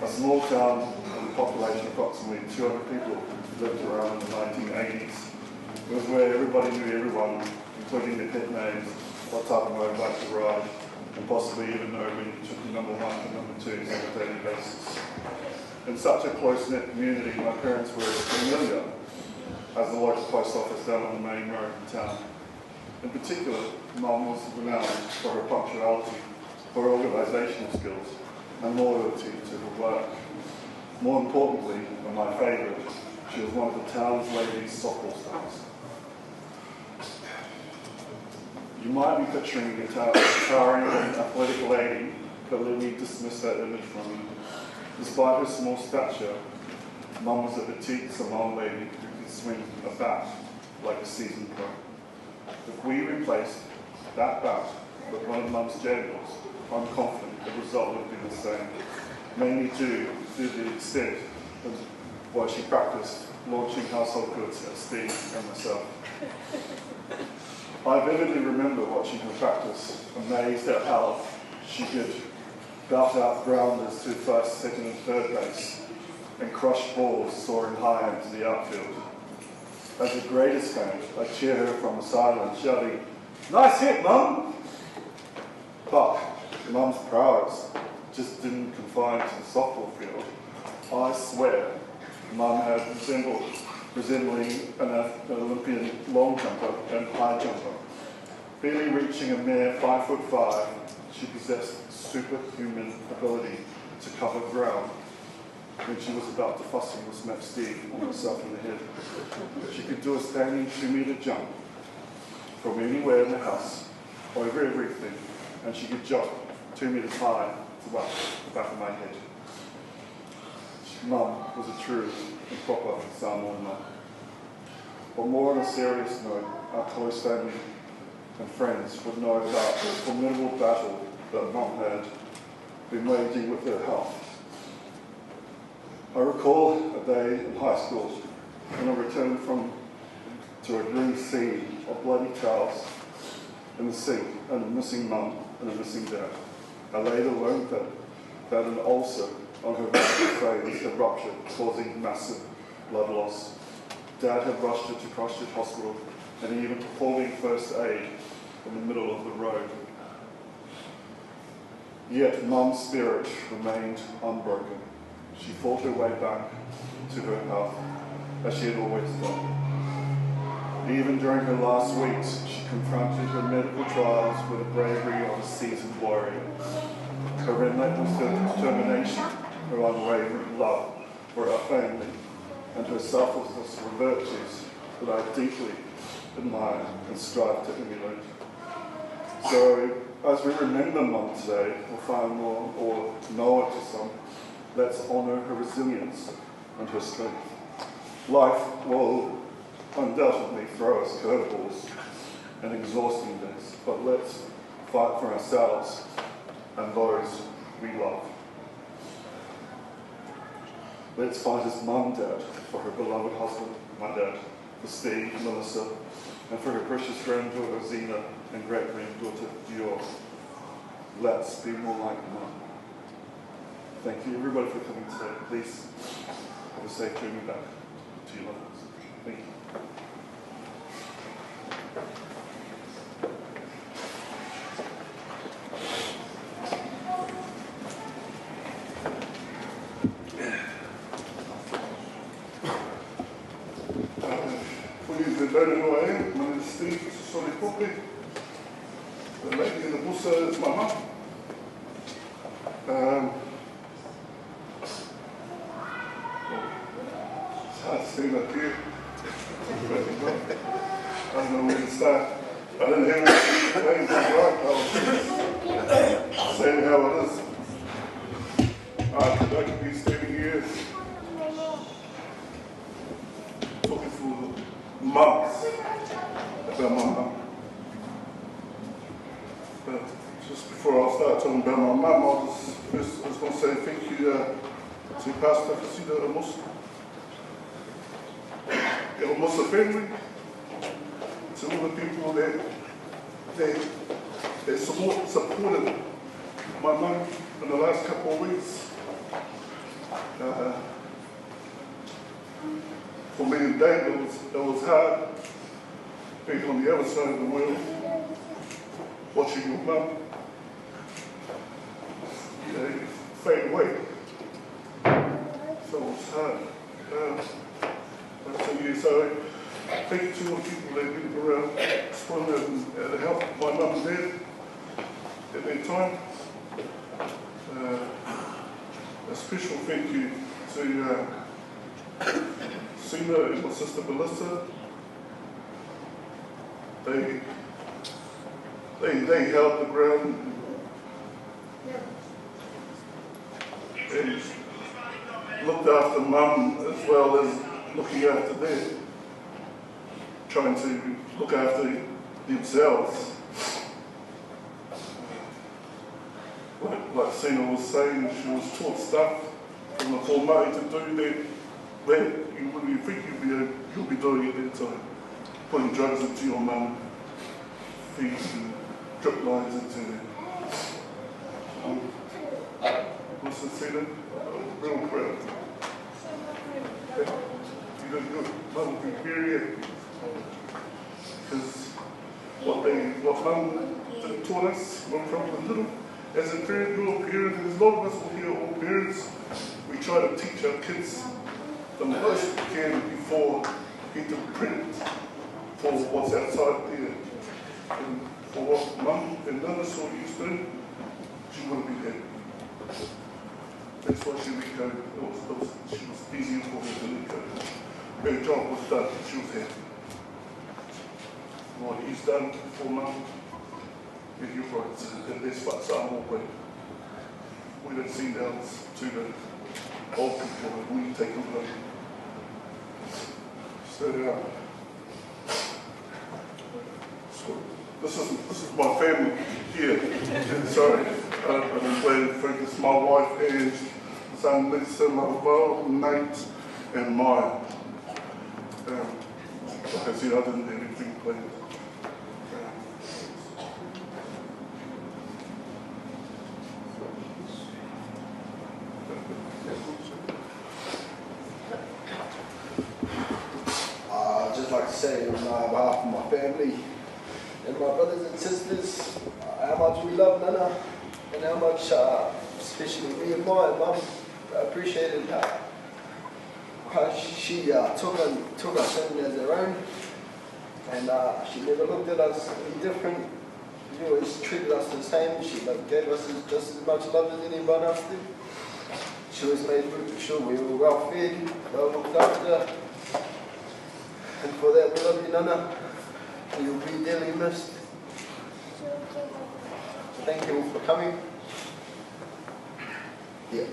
A small town with a population of approximately 200 people lived around in the 1980s. It was where everybody knew everyone, including their pet names, what type of motorbike to ride, and possibly even know when you took your number one and number twos on a daily basis. In such a close-knit community, my parents were familiar as the local post office down on the main road in town. In particular, Mum was renowned for her punctuality, her organisational skills, and loyalty to her work. More importantly, and my favourite, she was one of the town's ladies' softball stars. You might be picturing a towering and athletic lady, but let me dismiss that image from you. Despite her small stature, Mum was a petite Samoan lady who could swing a bat like a seasoned pro. If we replaced that bat with one of Mum's Jaguars, I'm confident the result would have been the same, mainly due to the extent of what she practiced launching household goods at Steve and myself. I vividly remember watching her practice, amazed at how she could belt out grounders to first, second and third base and crush balls soaring high into the outfield. As the greatest fan, I cheer her from the sideline, shouting, "Nice hit, Mum!" But Mum's prowess just didn't confine to the softball field. I swear, Mum had assembled resembling an Olympian long jumper and high jumper. Barely reaching a mere 5'5", she possessed superhuman ability to cover ground when she was about to fussy or smack Steve or herself in the head. She could do a standing 2-meter jump from anywhere in the house, over everything, and she could jump 2 meters high to about the back of my head. Mum was a true and proper Samoan mum. But more on a serious note, our close family and friends would know about the formidable battle that Mum had been waging with her health. I recall a day in high school when I returned to a grim scene of bloody towels in the sink and a missing mum and a missing dad. I later learned that an ulcer on her veins had ruptured, causing massive blood loss. Dad had rushed her to Christchurch Hospital and even performing first aid in the middle of the road. Yet Mum's spirit remained unbroken. She fought her way back to her health, as she had always done. Even during her last weeks, she confronted her medical trials with the bravery of a seasoned warrior. Her relentless determination, her unwavering love for our family, and her selflessness were virtues that I deeply admire and strive to emulate. So, as we remember Mum today, or find more, or know it to some, let's honour her resilience and her strength. Life will undoubtedly throw us curveballs and exhausting days, but let's fight for ourselves and those we love. Let's fight as Mum did for her beloved husband, my dad, for Steve, Melissa, and for her precious granddaughter Zena and great-granddaughter Dior. Let's be more like Mum. Thank you everybody for coming today. Please have a safe journey back to your loved ones. Thank you. For you that don't know who I am, my name is Steve Sosoli Pope. The lady in the busa is my mum. It's hard to stand up here. I don't know where to start. I didn't have anything to write. I was just saying how it is. I could be standing here talking for months about my mum. But just before I start talking about my mum, I just want to say thank you to Pastor Fasida Amosa, the Amosa family, to all the people that supported my mum in the last couple of weeks. For me and Dave, it was hard being on the other side of the world, watching your mum, fade away. So it was hard. So thank you to all the people that have been around and helped my mum and dad at that time. A special thank you to Sina and my sister Melissa. They held the ground and looked after Mum as well as looking after them, trying to look after themselves. Like Sina was saying, she was taught stuff from the Komai to do that you wouldn't even think you'll be doing at that time. Putting drugs into your mum, feeds and drip lines into them. Listen, Sina, I'm real proud. You know, your mum will be very happy. Because what mum taught us when we were little, as a parent, you're a parent, and there's a lot of us here, all parents, we try to teach our kids the most he can before getting prepped for what's outside there. And for what Mum and Nana saw you do, she wouldn't be happy. That's why she let go. She was easier for her to let go. Her job was done. She was happy. What he's done for Mum, yeah, you're right. That's what Samoa way. We don't send ours to the old people and we take them home. So, so this is my family here. Sorry, I didn't plan for this. My wife and son Lisa, Lavelle, Nate, and Maya. Like I said, I didn't have anything planned. I'd just like to say on behalf of my family and my brothers and sisters, how much we love Nana and how much, especially me and my mum, appreciated how she took us in as her own, and she never looked at us any different. She always treated us the same. She gave us just as much love as anyone else did. She always made sure we were well fed, well looked after. And for that, we love you, Nana. You'll be dearly missed. Thank you all for coming. Yeah.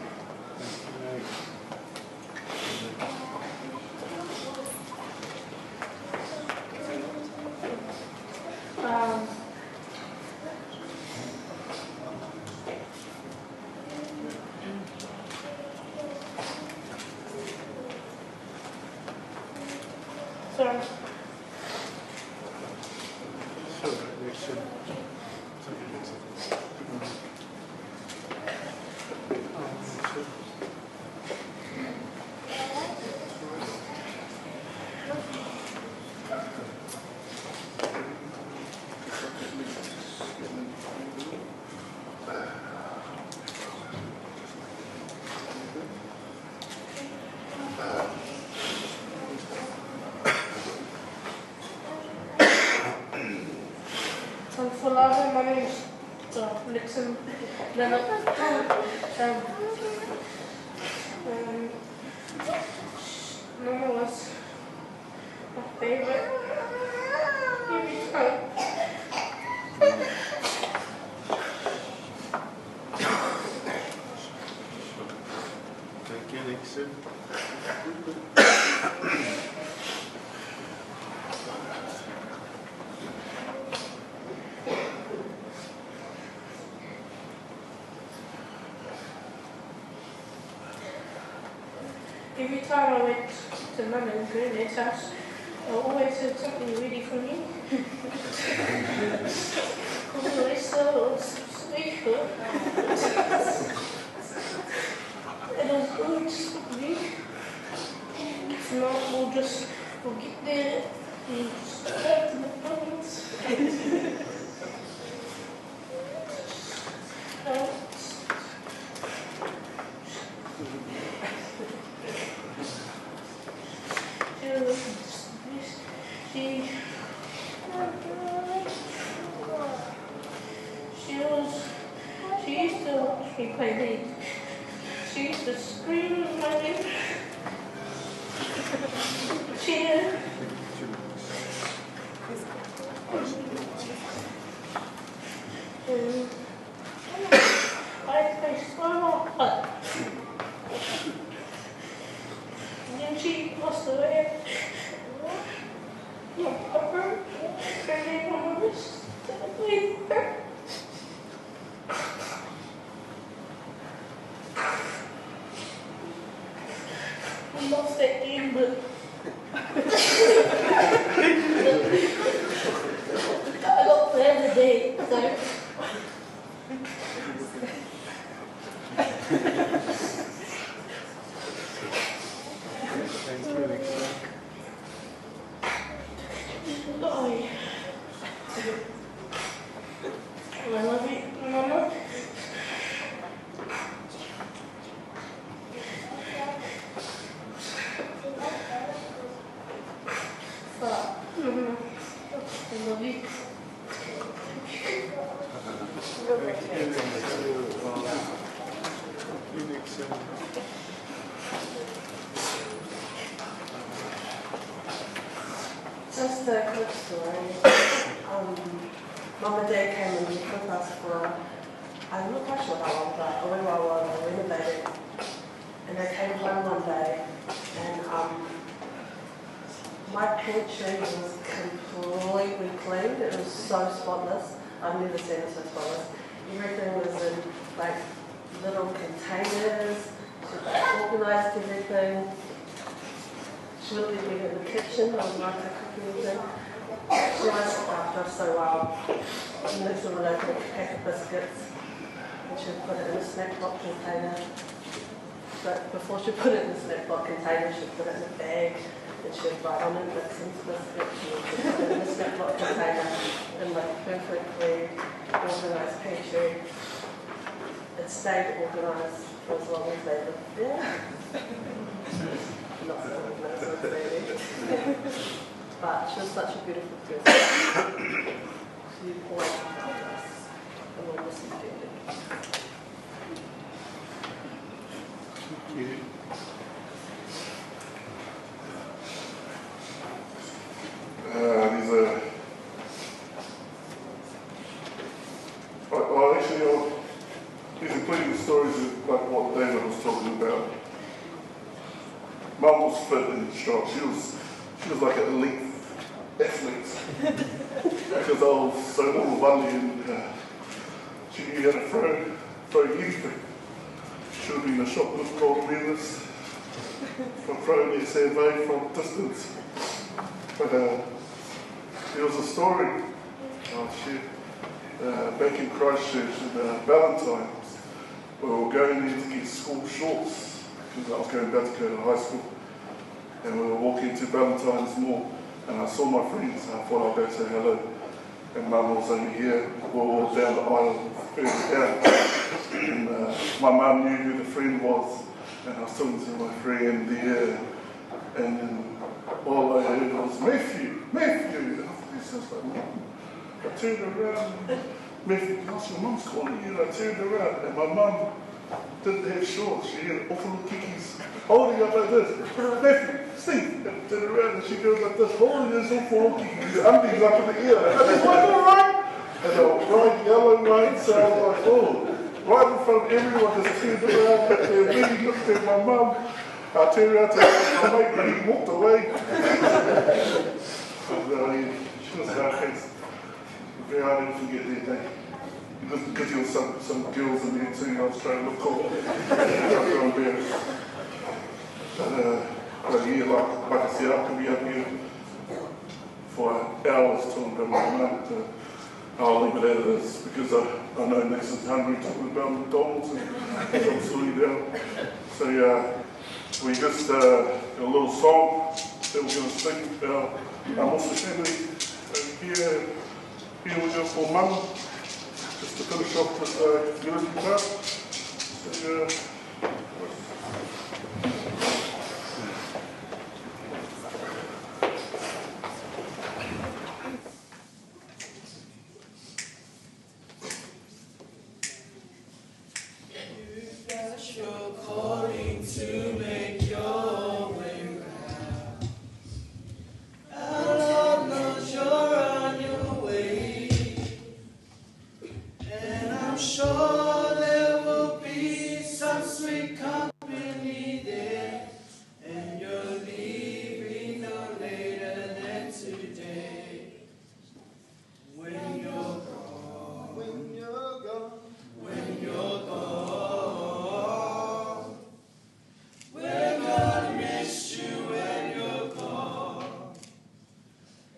Sorry. For love, my name is Nixon Leonard. Nana was my favorite every time. Thank you, Nixon. Every time I went to Mum and Granddad's house, I always had something ready for me. Always so sweet. It was good for me. If not, we'll get there and just go to McDonald's. She used to watch me play league. She used to scream at my name. I play so hard. And then she passed away. My papa, her name on my wrist, that I played with her. I lost that game, but I got there the day, so. Thank you, Nixon. I love you, Mama. I love you. Thank you. You next. Just a quick story. Mum and Dad came and lived with us for, I'm not quite sure how long, but a wee while while they were renovating. And they came home one day, and my pantry was completely cleaned. It was so spotless. I've never seen it so spotless. Everything was in little containers. She organised everything. She wouldn't let me go in the kitchen. I was not to cook anything. She always looked after us so well. And next time I'd open a pack of biscuits, and she'd put it in a snack block container. But before she put it in the snack block container, she'd put it in a bag, and she'd write on it Nixon's biscuits. She would put it in the snack block container in my perfectly organised pantry. It stayed organised for as long as they lived there. Not so organised as they left. But she was such a beautiful person. She always looked after us, and we'll miss you dearly. Thank you. There's a. Well, actually, there's including the stories of what David was talking about. Mum was fit and strong. She was like an elite athlete. Because I was so little money, and she knew how to throw anything. She would be in the shop with gold medalist from throwing the SAV from distance. But there was a story. Oh, she, back in Christchurch in Valentine's, we were going there to get school shorts because I was going about to go to high school, and we were walking to Valentine's Mall, and I saw my friends, and I thought I'd go say hello. And Mum was over here, we were all down the aisle further down, and my mum knew who the friend was, and I was talking to my friend there, and then all I heard was Matthew, Matthew, and I thought, this is like Mum. I turned around, Matthew, gosh, your mum's calling you, and I turned around, and my mum didn't have shorts, she had awful little kikis holding up like this. Matthew, Steve, and turned around and she goes like this, holding his awful little kikis, undies up in the air. And I was like, all right. And they were bright yellow, mate, so I was like, oh, right in front of everyone, just turned around and really looked at my mum. I turned around to my mate, and he walked away. And she was like, okay, I didn't forget that day. Because there was some girls in there too, I was trying to look cool. I felt embarrassed. But yeah, like I said, I could be up here for hours talking about my mum. But I'll leave it at this because I know Nathan's hungry talking about McDonald's and I'm sorting it out. So we just got a little song that we're going to sing about our Mosa family over here. Here we go for Mum, just to finish off this eulogy part. So, You've got your calling to make your way round. Our Lord knows you're on your way, and I'm sure there will be some sweet company there, and you're leaving no later than today. When you're gone, when you're gone, when you're gone, we're going to miss you when you're gone.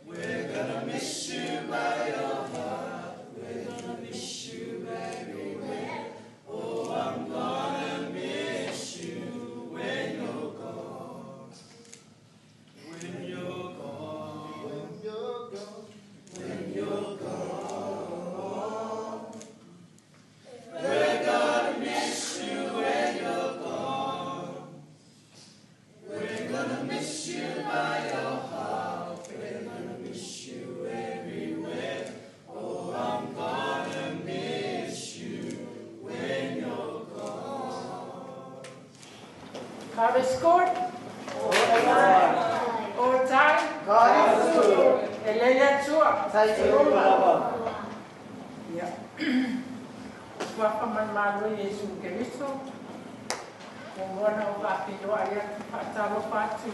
We're going to miss you by your heart. We're going to miss you everywhere. Oh, I'm going to miss you when you're gone. When you're gone. When you're gone. When you're gone. We're going to miss you when you're gone. We're going to miss you by your heart. We're going to miss you everywhere. is good. All the time. All the time. God is good. E lei le Atua. Ia. Suafa ma le Malo Iesu Keriso. Muamua ona ou faafeiloai atu, faatalofa atu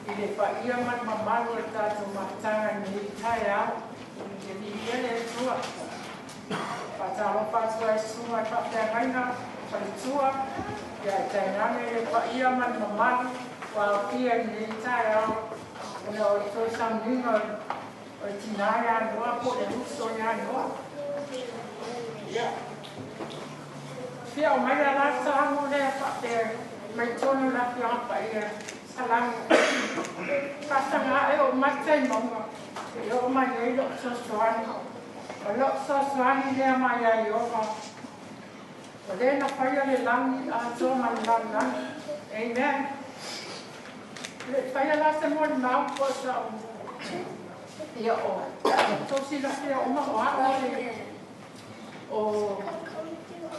i le paia ma le mamalu o le tatou mafutaga i lenei taeao. E viia le Atua. Faatalofa atu ai i susuga i faafeagaiga faletua, ia ae tainane le paia ma le mamalu ua aofia i lenei taeao ona o le toe sauniga o le tina ia Noa po o le uso ia Noa. Ia, fia aumai la le salamo lea faapea mai totonu o le Afioaga Paia, Salamo, Faasaga ae ou mata i mauga e oo mai ai lou fesoasoani. O lou fesoasoani lea mai ia Ieova, o le na faia le lagi atoa ma le lalolagi. Amen. E le i faia la se molimau po o sau ia o tou silafia uma o au o le o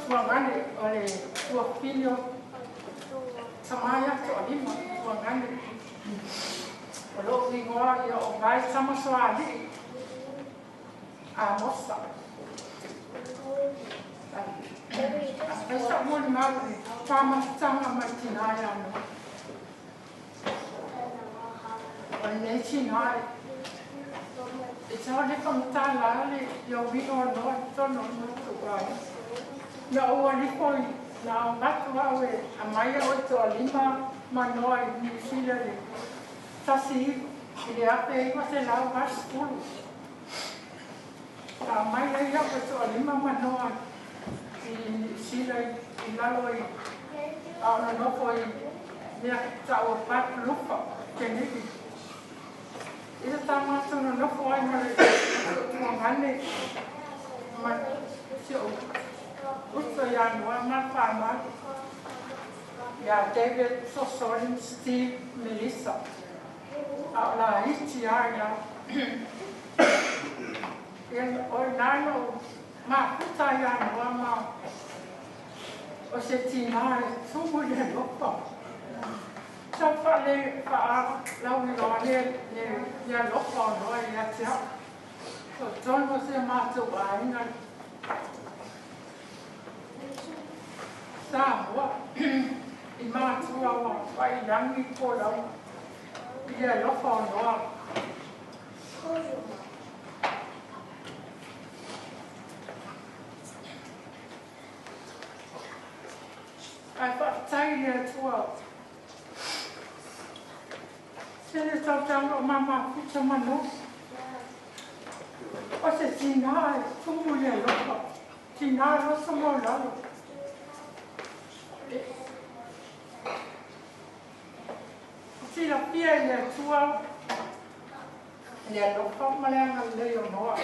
Tuagane o le tuafafine o Tama ia Toalima Tuagane. O lou igoa ia o Vae Tamasoalii Amosa. Ai sa'u molimau i le faamafutaga mai tinā ia Noa. O lenei tinā e tau le faamatala le iauiga o Noa i totonu o le matou aiga. Na ou alifo i na avatu au e aumai au e toalima ma Noa i Niu Sila i le 1980. Sa aumai ai au e toalima ma Noa i Niu Sila i lalo i a o nonofo i mea ta'u o Pat Lufa Kenipi. I le tā mātou nonofo ai ma le tuagane ma si o'u uso ia Noa ma le whānau iā David, Sosoli, Steve, Melissa. A o laiti lava i ina. Ia, o ina na ou mafuta ai ia Noa ma o se tinā e tumu i le alofa. Sau faale faalauiloa le le alofa o Noa ia te au. Totonu o si o matou aiga Samoa i matua ua faiilagi folau i le alofa o Noa. Ae faafetai i le Atua. Tele tausaga o ma mafuta ma Noa. O se tinā e tumu i le alofa. Tinā loto maualalo. E silafia e le Atua le alofa ma le agalelei o Noa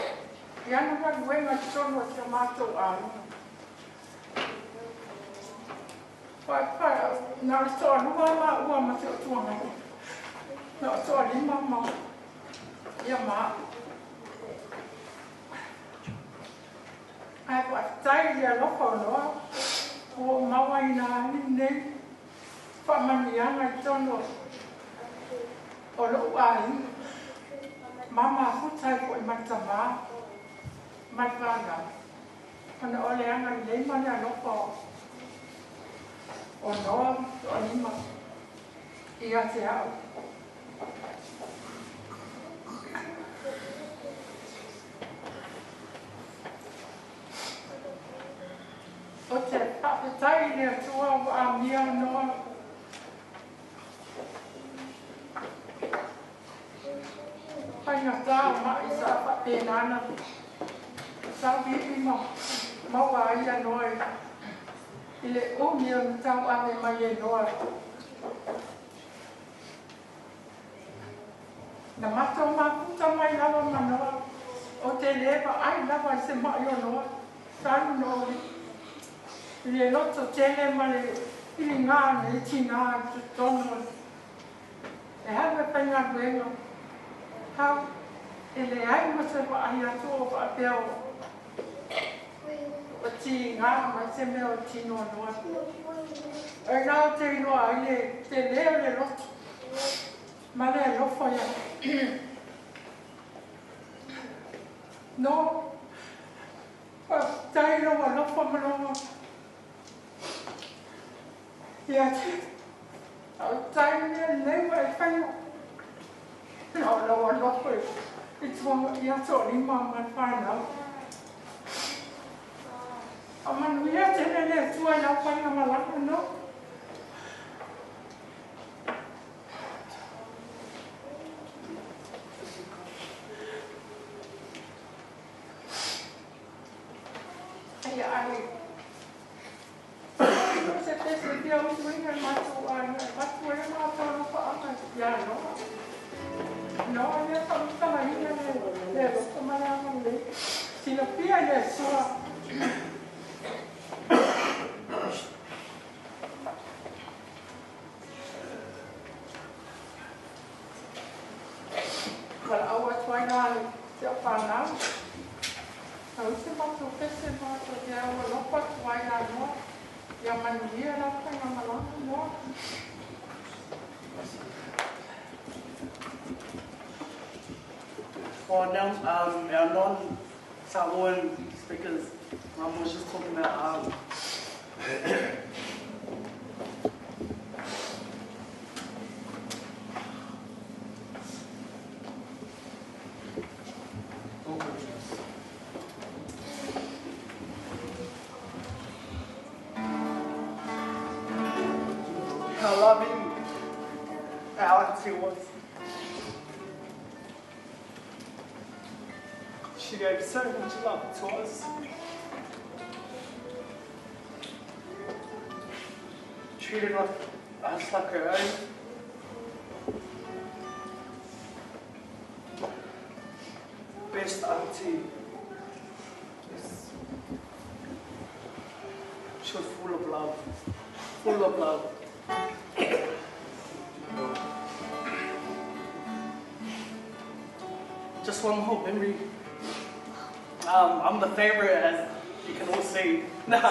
i ana galuega i totonu o si o matou aiga. Paepae, na o le toalua laua ma si ou tuangai, na o toalima ma ia ma au. Ae faafetai i le alofa o Noa ua ou mauaina ai lenei faamanuiaga i totonu o lou aiga ma mafuta ai foi ma le tama ma le fanau ona o le agalelei ma le alofa o Noa ma Toalima ia te au. Ou te faafetai i le Atua ua amia noa faigata o ma'i sa faapena ona sauivi ma maua ai ia Noa i le umi o le tauave mai e Noa. Na matou mafuta mai lava ma Noa, ou te le vaai lava i se ma'i o Noa, talu na i le loto tele ma le piligā nei tinā i totonu o le hau e faigaluega, hau e leai ma se vaai atu o faapea o Ua tiga mai se mea o tino noa. E nā o te iloa ai le tele o le loto. Ma le alofa ia. No, faafetai lou alofa ma lou ia te faafetai mea lelei ua e faia. Na o lou alofa i ia toalima ma le fanau. Faamanuia tele le Atua i lau faigamalaga no. Ia ai. Se pese fia usuina i matou aiga e avatu ai le matou alofaaga ia Noa. Noa lea faamatalaina le le alofa ma le agalelei. Silafia i le Atua. Valaau atu ai la i si au fanau. Tau se matou pese matou te au alofa atu ai ia Noa. Ia manuia lau faigamalaga Noa. For now, our non-Samoan speakers, Mum was just talking about how loving our auntie was. She gave so much love to us. Treated us like her own. Best auntie. Yes. She was full of love. Full of love. Just one more memory. I'm the favorite, as you can all see. But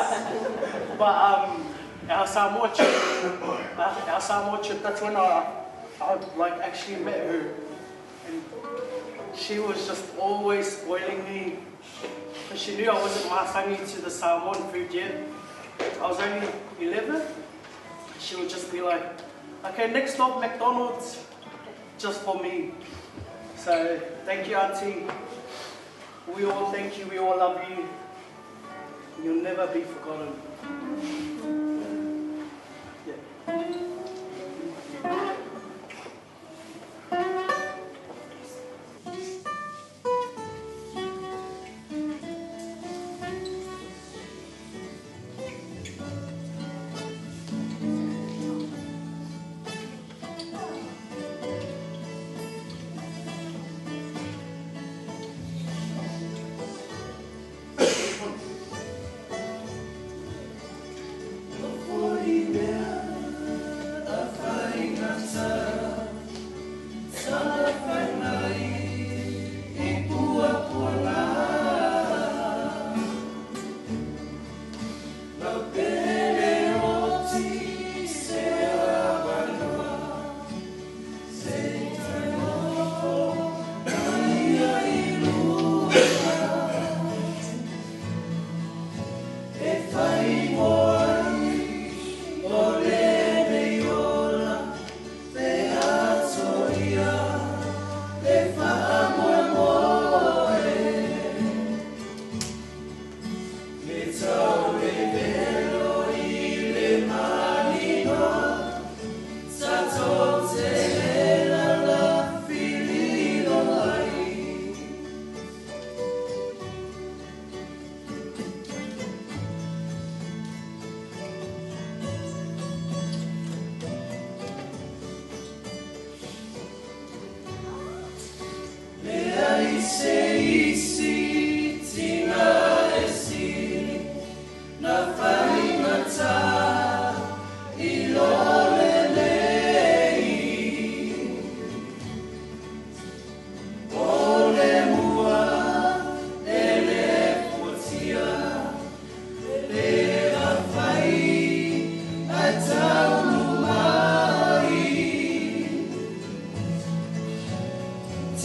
our Samoa trip, our Samoa trip, that's when I like actually met her. And she was just always spoiling me. Because she knew I wasn't masangi to the Samoan food yet. I was only 11. She would just be like, okay, next stop, McDonald's, just for me. So thank you, Auntie. We all thank you, we all love you. You'll never be forgotten. Yeah.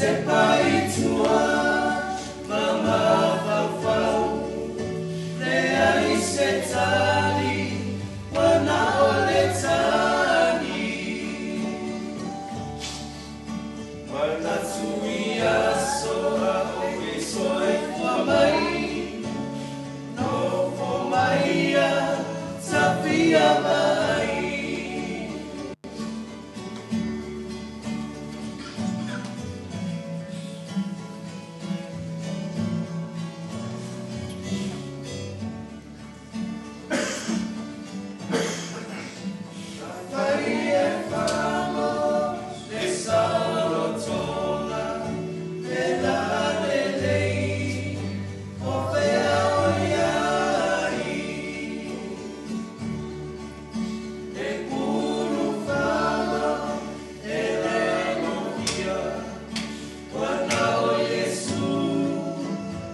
Tepa i tua ma mafaufau Leai se tali ua na o le tagi Manatu i aso a o e soifua mai Nofo mai ia tafia mai. Afai e fano le saolotoga le lalelei, o fea o i ai? E pulufana e le novia, ua na o Iesu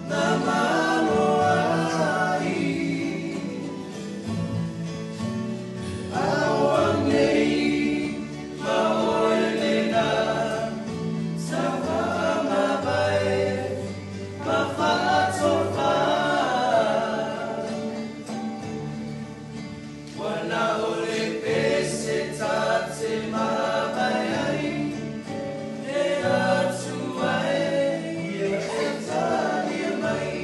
na malo ai. A o au nei ma oe lena, sa faamavae ma faatofa. Ua na o le pese ta te mavae ai, e Atua e ia e talia mai.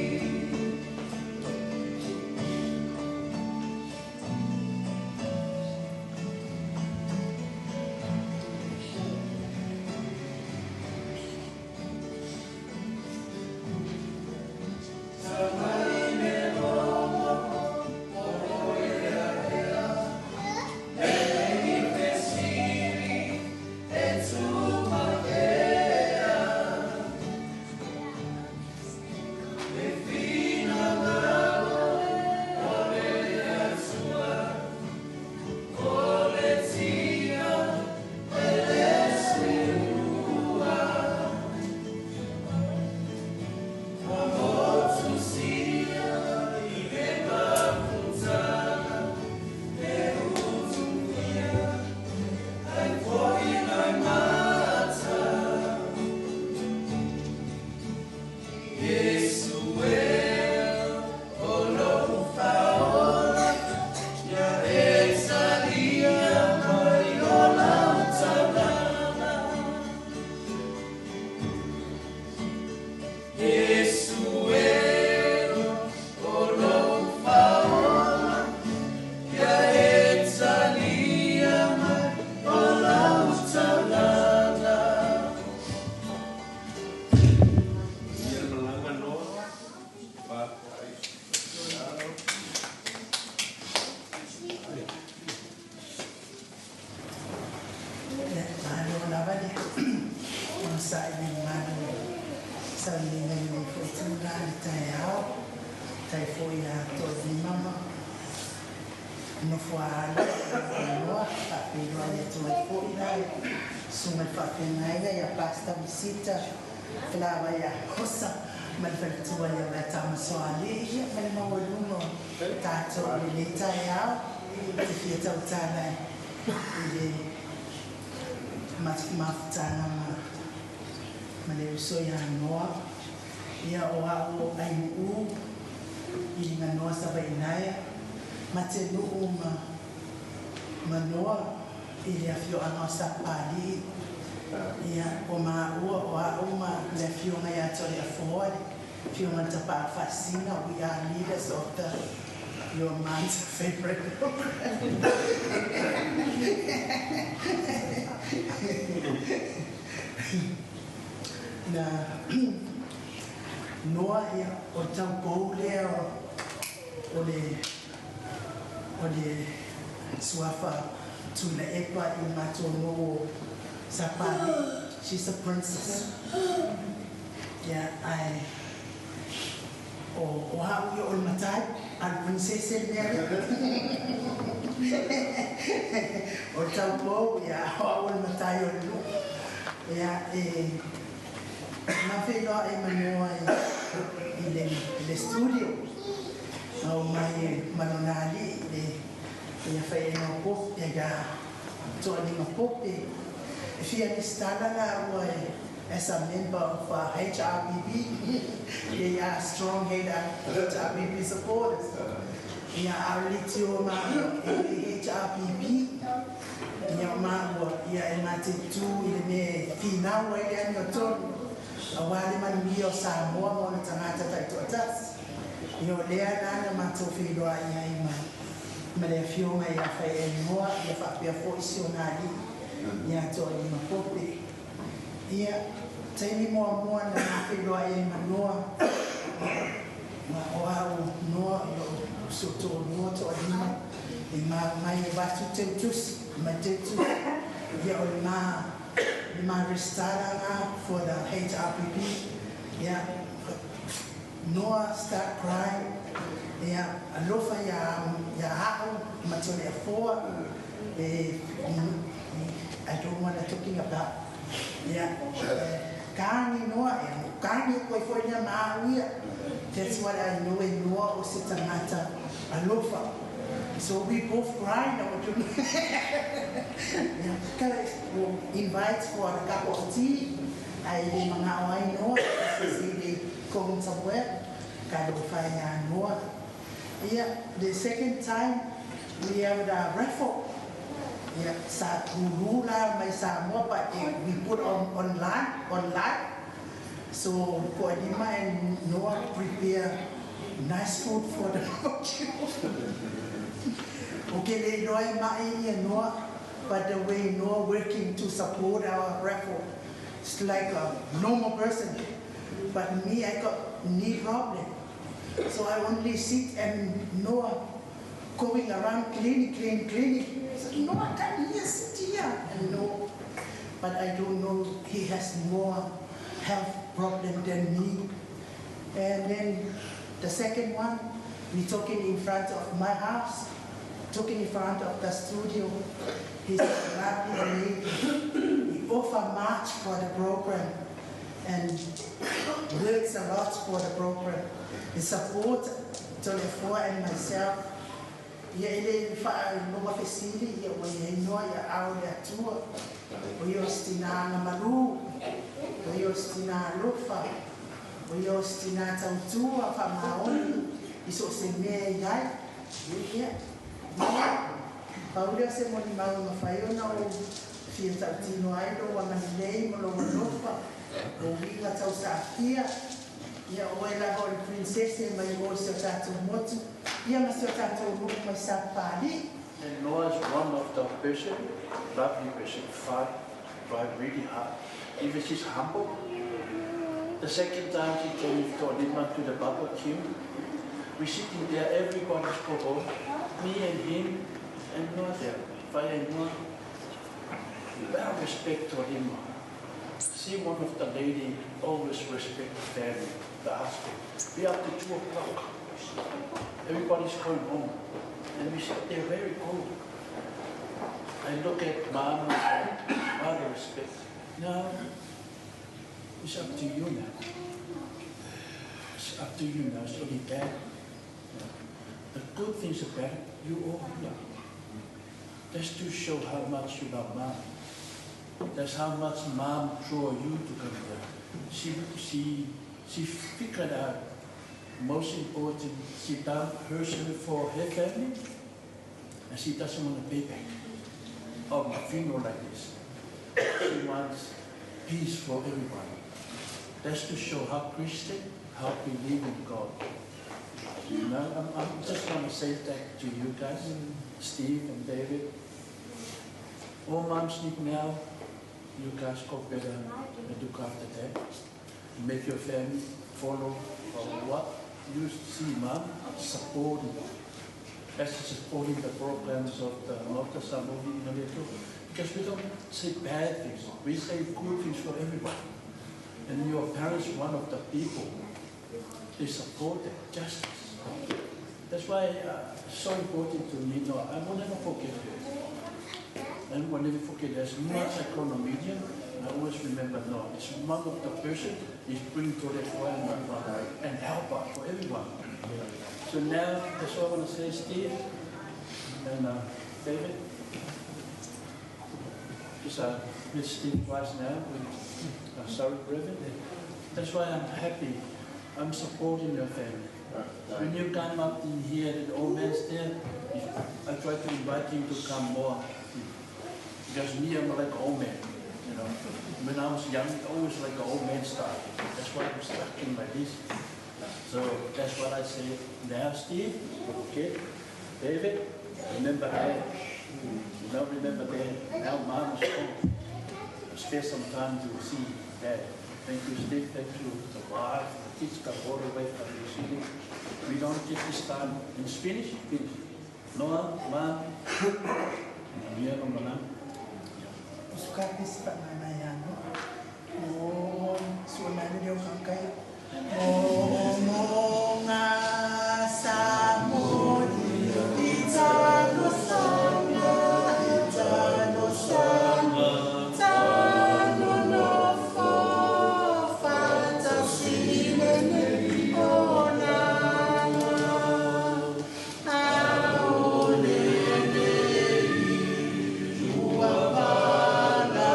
Iesu e o lou Faaola, ia e talia mai o lau taulaga. Iesu e o lou Faaola, ia e talia mai o lau taulaga. Ia le malaga Noa. Faafetai. Ia, malo lava le onosai mai le Malo i sauniga i lenei foi itula i le taeao. Faafetai foi ia Toalima ma nofo a alo i le avanoa. Faafeiloai atu ai foi la i susuga i le faafeagaiga ia Pastor Visita Felaava ia Hosa ma le faletua ia Veatamasoalii ia ma le maualuga o tatou i lenei taeao. Ou te fia tautala i le mafutaga ma le uso ia Noa. Ia o au o Ainu'u i Liganoa Savainaea ma te nuu ma Noa i le afioaga o Sapapalii. Ia o maua o au ma le afioga ia Toleafoa le afioga i le Tapaau Faasisina, we are leaders of the your mom's favorite Na Noa ia o le taupou lea o le o le suafa Tuilaepa i le matou nuu o Sapalii, she's a princess. Ia ae O o au ia o le matai, a o le princess le mea lea. O le taupou, ia, o au o le matai o le nuu. Ia, e ma feiloai ma Noa i le i le studio. Ma omai e ma lona alii le ia faiaina o Pope, ia Toalima Pope. E fia lesitala laua e As a member of HRPP, they are strong HRPP supporters. Ia a o le tio ma e HRPP, ia ma ua ia e mate tu i le me finau ai le ani o tonu. A wā le manuia o Samoa mo na tangata tai toatasi. Ia o lea nana matou feiloai ai ma ma le afioga ia Faiainoa ia faapea foi si ona alii ia Toalima Pope. Ia taimi muamua na ma feiloai ai ma Noa ma o au Noa ia o si o toalua Toalima e ma mai e vatu teutusi ma teutusi ia o le ma le ma resitala nga for the HRPP ia Noa start crying ia alofa ia ia a'u ma Toleafoa e I don't want to talking about ia kani Noa ia kani koe foi lea ma a'u ia. That's what I know e Noa o se tagata alofa. So we both crying na ia will invite for a cup of tea ai le maga'o ai Noa se le going somewhere ka alofa ia Noa. Ia the second time we have the raffle ia sa lulu la mai Samoa, but we put on online. So Koalima and Noah prepare nice food for the barbecue. Okay, le iloa e mai ia Noa, but the way Noah working to support our raffle, it's like a normal person. But me, I got knee problem. So I only sit and Noah going around cleaning, clean, cleaning. I said, Noah, come here, sit here. And no, but I don't know, he has more health problem than me. And then the second one, we talking in front of my house, talking in front of the studio. He's a lovely lady. He offer much for the program and works a lot for the program. He support Toleafoa and myself. Ia e le faailoga fesili ia ua iai noa ia ao le Atua. O ia o se tinā agamalu, o ia o se tinā alofa, o ia o se tinā tautua faamaoni i so o se mea e iai. Ia, ia, pau lea o se molimau e mafai ona ou fia tautino ai lou agalelei ma lou alofa, o uiga tausaafia. Ia o oe lava o le princese mai o i si o tatou motu, ia ma si o tatou nuu mai Sapapalii. And Noah is one of the person, lovely person, fight, drive really hard. Even she's humble. The second time she came with Toalima to the barbecue, we sitting there, everybody's go home, me and him, and Noah there, Fire and Noah. Well respect to him. See one of the lady always respect the family, the husband. We up to 2 o'clock. Everybody's going home. And we sit there very cold. I look at mom and say, mother respect. Now, it's up to you now. It's up to you now. It's only bad. The good things about it, you all here. That's to show how much you love mom. That's how much mom draw you to come here. She figured out, most important, she done herself for her family, and she doesn't want to pay back of a funeral like this. She wants peace for everyone. That's to show how Christian, how believe in God. You know, I'm just want to say that to you guys, Steve and David. All moms need now, you guys go better and look after them. Make your family follow what you see mom supporting. As supporting the programs of the Maota Samoa Maletu. Because we don't say bad things, we say good things for everyone. And your parents, one of the people, they support that justice. That's why it's so important to me. No, I will never forget her. I will never forget. As much I call a medium, I always remember no. It's one of the person is bring to the and help us for everyone. So now, that's all I want to say, Steve and David. Because I met Steve twice now. I'm sorry, Reverend. That's why I'm happy. I'm supporting your family. When you come up in here, the old man's there, I try to invite him to come more. Because me, I'm like old man, you know. When I was young, always like an old man style. That's why I'm stuck in like this. So that's what I say now, Steve, okay? David, remember that. You know, remember that. Now mom is home. Spare some time to see Dad. Thank you, Steve. Thank you, the wife, the kids come all the way from New Zealand. We don't get this time in Spanish. Finish. Noah, Ma, Manuia lo malaga. Usukapisi pa mai ano. O suamani leo kankai. O monga sa moni itano sanga itano sanga tano no fo fata silene ona aole ua pala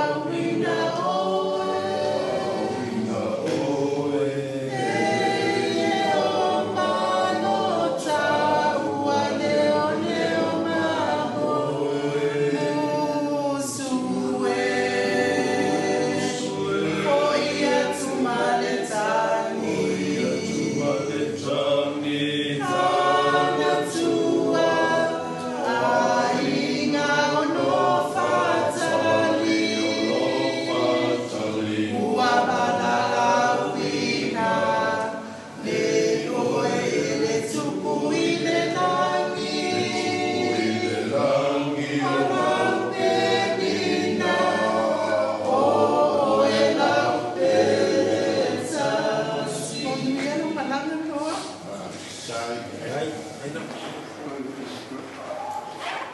awina oe e o manota ua leo leo mamoe musue o ia tumaletani Tanatua aiga ono fatali Ua balalauina le oe le tupu i le lagi Alaupenina o oe lau pele tasi. Manuia lo malaga Noa.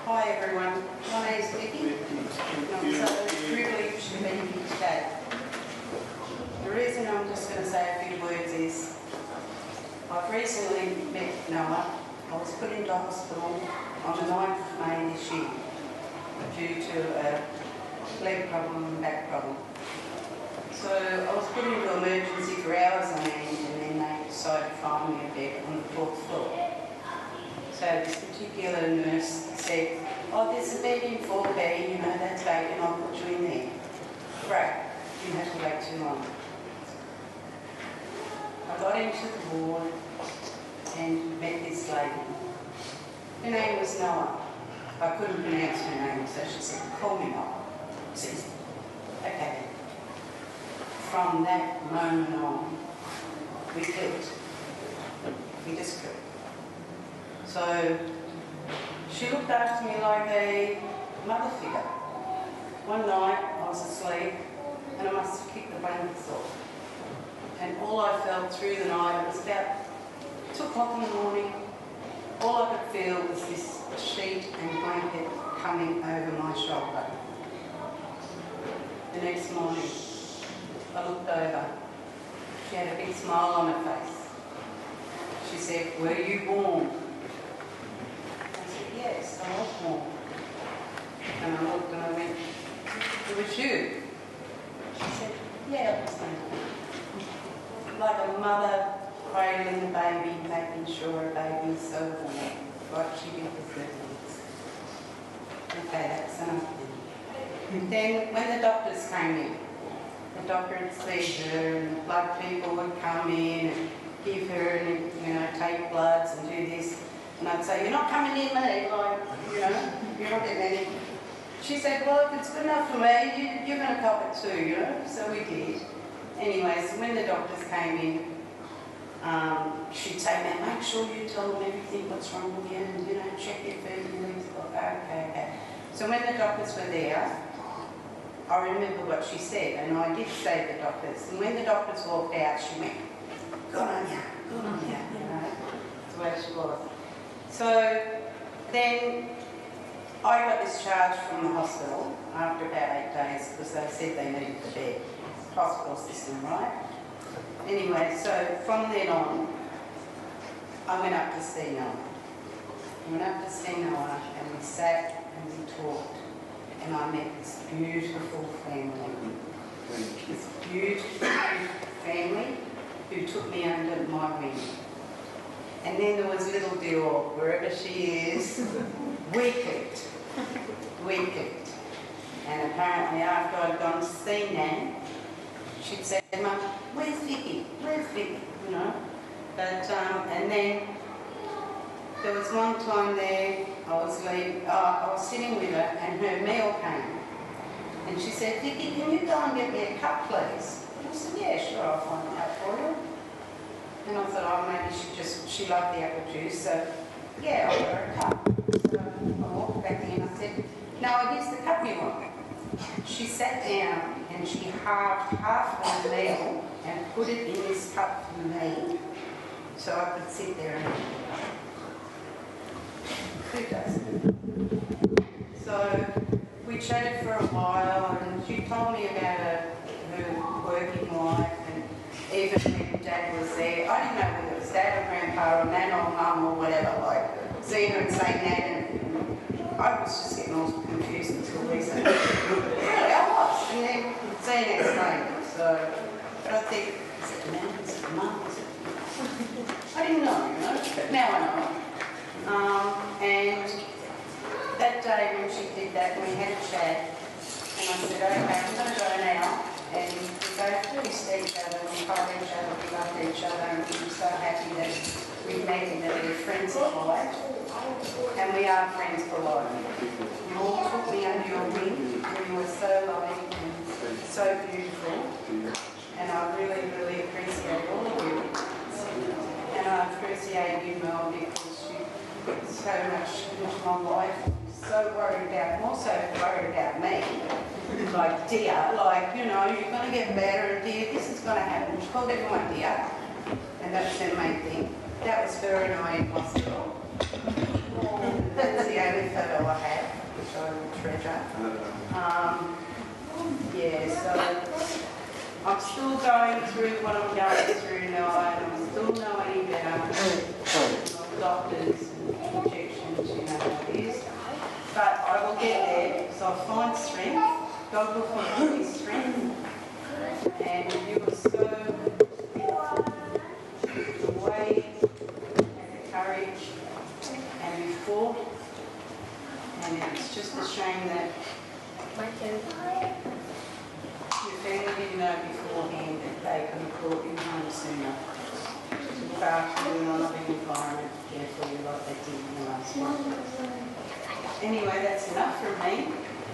Hi everyone, my name's Vicky and I'm so privileged to be here today. The reason I'm just going to say a few words is I've recently met Noah. I was put into hospital on the 9th of May this year due to a leg problem and back problem. So I was put into emergency for hours on end, and then they decided to find me a bed on the 4th floor. So this particular nurse said, oh, there's a bed in 4B, you know, that's vacant, I'll put you in there. Great, didn't have to wait too long. I got into the ward and met this lady. Her name was Noah. I couldn't pronounce her name, so she said, call me Noah. I said, okay then. From that moment on, we clicked. We just clicked. So she looked after me like a mother figure. One night I was asleep and I must have kicked the blankets off. And all I felt through the night, it was about 2 o'clock in the morning, all I could feel was this sheet and blanket coming over my shoulder. The next morning, I looked over. She had a big smile on her face. She said, were you warm? I said, yes, I was warm. And I looked and I went, it was you. She said, yeah, it was me. Like a mother cradling the baby, making sure her baby's so warm, like she did with her kids. Okay, that's enough then. Then when the doctors came in, the doctor would see her and the blood people would come in and give her and, you know, take bloods and do this. And I'd say, you're not coming near me, like, you know, you're not getting any. She said, well, if it's good enough for me, you're going to cop it too, you know. So we did. Anyway, so when the doctors came in, she'd say, now make sure you tell them everything, what's wrong with you, and, you know, check your food and things. Okay, okay. So when the doctors were there, I remember what she said, and I did say to the doctors. And when the doctors walked out, she went, good on ya, good on ya, you know, that's the way she was. So then I got discharged from the hospital after about 8 days because they said they needed the bed. Hospital system, right? Anyway, so from then on, I went up to see Noah. I went up to see Noah and we sat and we talked. And I met this beautiful family. This beautiful, beautiful family who took me under my wing. And then there was little Dior, wherever she is, we clicked. We clicked. And apparently after I'd gone to see Nan, she'd say, Mum, where's Vicky? Where's Vicky? You know? But, and then there was one time there, I was sitting with her and her meal came. And she said, Vicky, can you go and get me a cup, please? And I said, yeah, sure, I'll find a cup for you. And I thought, oh, maybe she liked the apple juice, so yeah, I'll get her a cup. So I walked back in and I said, no, here's the cup you want. She sat down and she halved half the meal and put it in this cup for me so I could sit there and eat it. Who does that? So we chatted for a while and she told me about her working life and even when Dad was there. I didn't know whether it was Dad or Grandpa or Nan or Mum or whatever, like Zena and say Nan, and I was just getting all confused until recently. Really, I was. And then Zena explained it. So, but I think, is it Nan? Is it Mum? Is it... I didn't know, you know, but now I know. And that day when she did that, we had a chat, and I said, okay, I'm going to go now. And we both really see each other, we hugged each other, we loved each other, and we were so happy that we met and that we're friends for life. And we are friends for life. You all took me under your wing, and you were so loving and so beautiful. And I really, really appreciate all of you. And I appreciate you, Mel, because you put so much into my life. So worried about, more so worried about me. Like, dear, like, you know, you're going to get better, and dear, this is going to happen. She called everyone dear, and that was her main thing. That was her and I in hospital. That's the only photo I have, which I will treasure. Yeah, so I'm still going through what I'm going through now, and I'm still no any better. Doctors and injections, you know how it is. But I will get there, so I'll find strength. God will find me strength. And you were so, the way and the courage, and you fought. And it's just a shame that your family didn't know beforehand that they could have brought you home sooner. To look after you in a loving environment, to care for you like they did in the last one. Anyway, that's enough from me,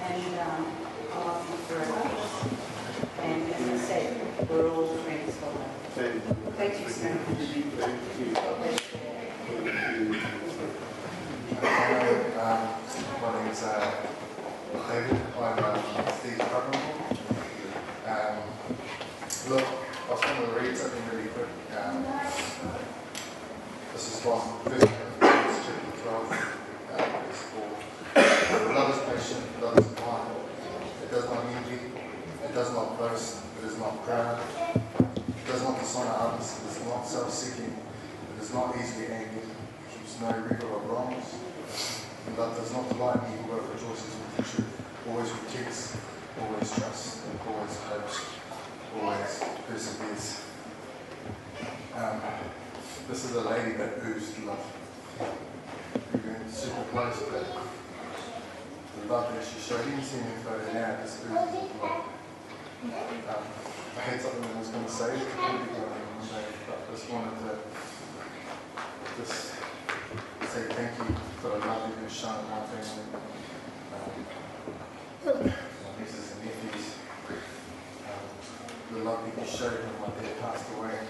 and I love you forever. And as I said, we're all friends for life. Thank you so much. Thank you. Hello, my name's David. I'm Steve's brother-in-law. Look, I just want to read something really quick. This is from 1 Corinthians chapter 12, verse 4. Love is patient, love is kind. It does not envy, it does not boast, it is not proud, it does not dishonor others, it is not self-seeking, it is not easily angered, it keeps no record of wrongs. And love does not delight in evil, but rejoices with the truth, always protects, always trusts, always hopes, always perseveres. This is a lady that oozed love. We weren't super close, but the love that she showed, you can see in her photo now, just oozes with love. I had something I was going to say, but I just wanted to just say thank you for the love that you've shown my family, my nieces and nephews. The love that you showed when my dad passed away, and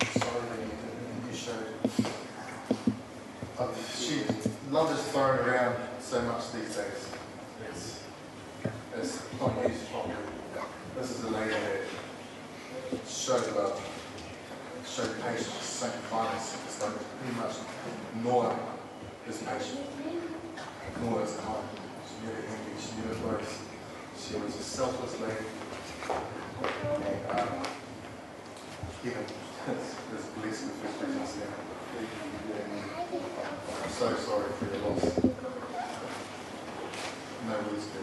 the sorry that you did, and you showed. Love is thrown around so much these days. It's not used properly. This is a lady that showed love, showed patience, showed kindness. It's like pretty much Noah is patient. Noah is kind. She never envied, she never boasted. She was a selfless lady. And heaven is blessed with your presence now. I'm so sorry for your loss. No words do.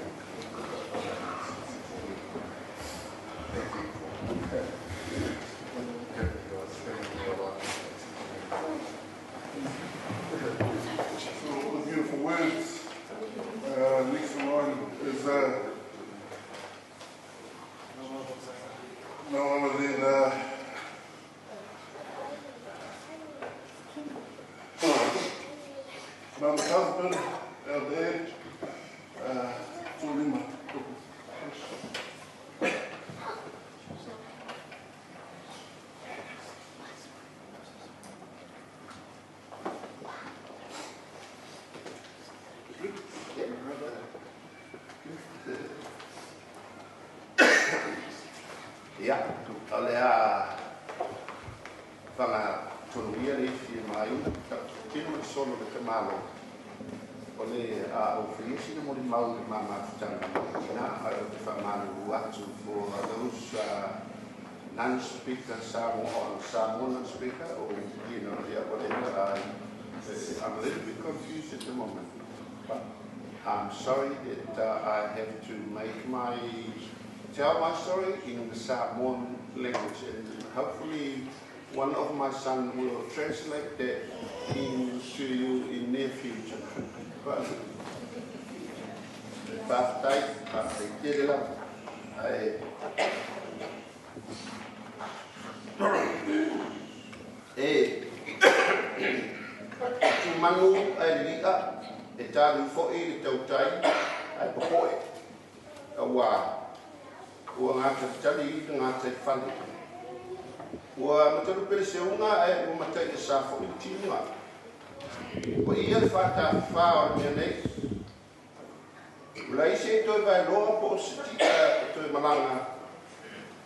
No other than Mum's husband, our dad, Tualima. Ia, o le a fagatonu ia le isi e maina, tino le solo le tamalo, o le a o whiesi na mori mau le mamafutaga ina ai o te whamanuru atu for those non-speaker Samoan, Samoan non-speaker or yeah, whatever. I'm a little bit confused at the moment, but I'm sorry that I have to tell my story in the Samoan language, and hopefully one of my sons will translate that into you in near future. But Whātai, whātai tele la. Ai. E tu manu ai lia e tālu fo'i le tautai ai popoe. A wā, ua ngā tali i ngā tai whale. Ua matalu pere se unga ai ua matai e sa fo'i le tinunga. Ua ia le whāta whā o le mea nei. Ua lai se toi vai loa po o se tika e toi malanga.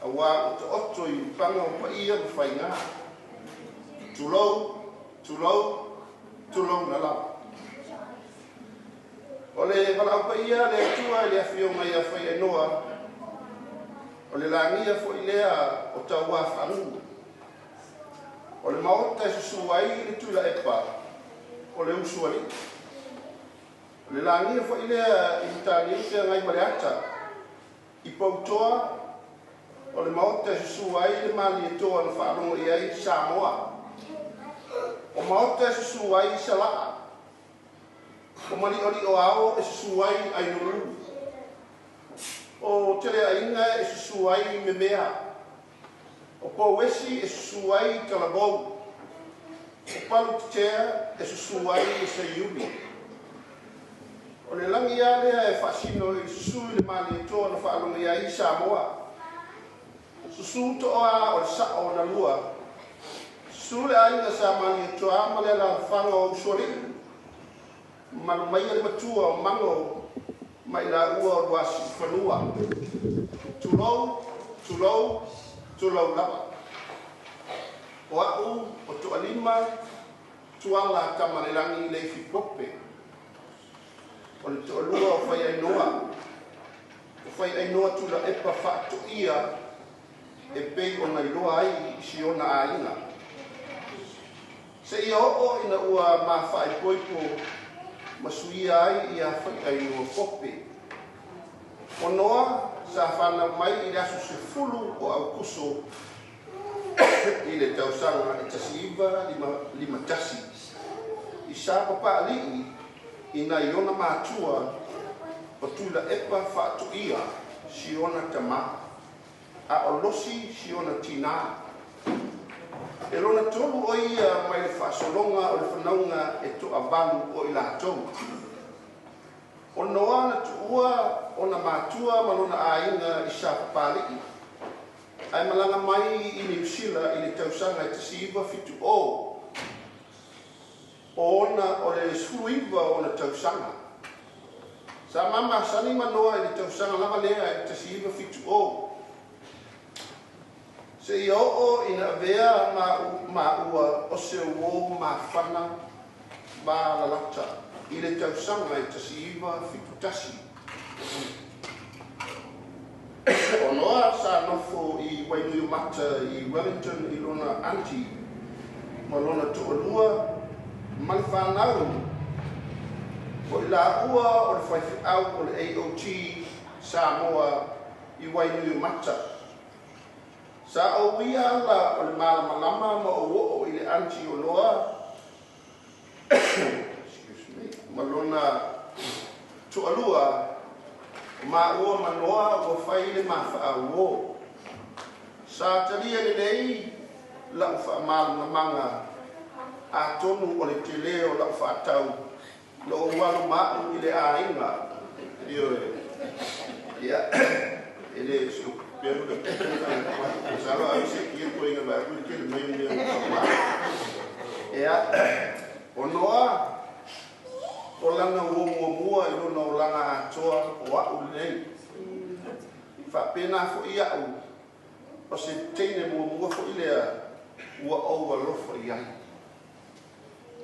A wā o te oto i upanga o pa ia ma whai ngā. Tulou, tulou, tulou na lau. O le wala pa ia le atua i le awhio mai a whai e noa. O le langia fo i lea o tau a whangu. O le maota e susu ai le tula epa o le usuali. O le langia fo i lea i mtani te ngai male ata. I pautoa o le maota e susu ai le mali e toa na whaalongo i ai Samoa. O maota e susu ai Salaa. O mali oli o ao e susu ai ai nuru. O tele ainga e susu ai memea. O pauesi e susu ai talabou. O palu tetea e susu ai e sayumi. O le langi alea e whaasino i susu i le mali e toa na whaalongo i ai Samoa. Susu toa o le sao na lua. Susu le ainga sa mali e toa ma le la whanga o usori. Malu mai le matua o mango mai la ua o luasi whanua. Tulou, tulou, tulou lava. O au o toalima tuala tamalelangi le fipope. O le toalua o whai ainoa. O whai ainoa tula epa whaatoia e pei o nai loa ai si ona ainga. Se ia oo ina ua mawhai poipo masuia ai ia whai ainoa pope. O noa sa whanau mai i le aso se fulu o au kuso i le tausanga e tasi iwa lima tasi. I sa papa alii i nai ona mātua o tula epa whaatuia si ona tama a o losi si ona tina. E lona tolu o ia mai le whaasolonga o le whanaunga e toa valu o i lātou. O noa na tuua o na mātua ma lona ainga i sa papalii. Ai malanga mai i New Zealand i le tausanga e tasi iwa fitu o. O ona o le sefulu iwa o na tausanga. Sa mama sani manoa i le tausanga lava lea e tasi iwa fitu o. Se ia oo ina avea ma ua o se uo mawhana ma lalata i le tausanga e tasi iwa fitu tasi. O noa sa nofo i Wainuiomata i Wellington i lona auntie ma lona to'alua ma le whanau. O i la ua o le whaiwhiau o le AOT Samoa i Wainuiomata. Sa o ia ala o le malamalama ma o oo i le auntie o noa excuse me, ma lona to'alua o ma ua manoa ua whai le mawha o. Sa talia lelei la'u fa'amalamalamaga atonu o le telē o la'u fa'atau na ou alu ma a'u i le aiga ioe ia e le so pelu le salo au se kia ko inga ba ku ke le mai me ia o noa o lana ua muamua i lona olaga atoa o a'u lenei fa'apena fo'i a'u o se teine muamua fo'i lea ua ou alofa i ai.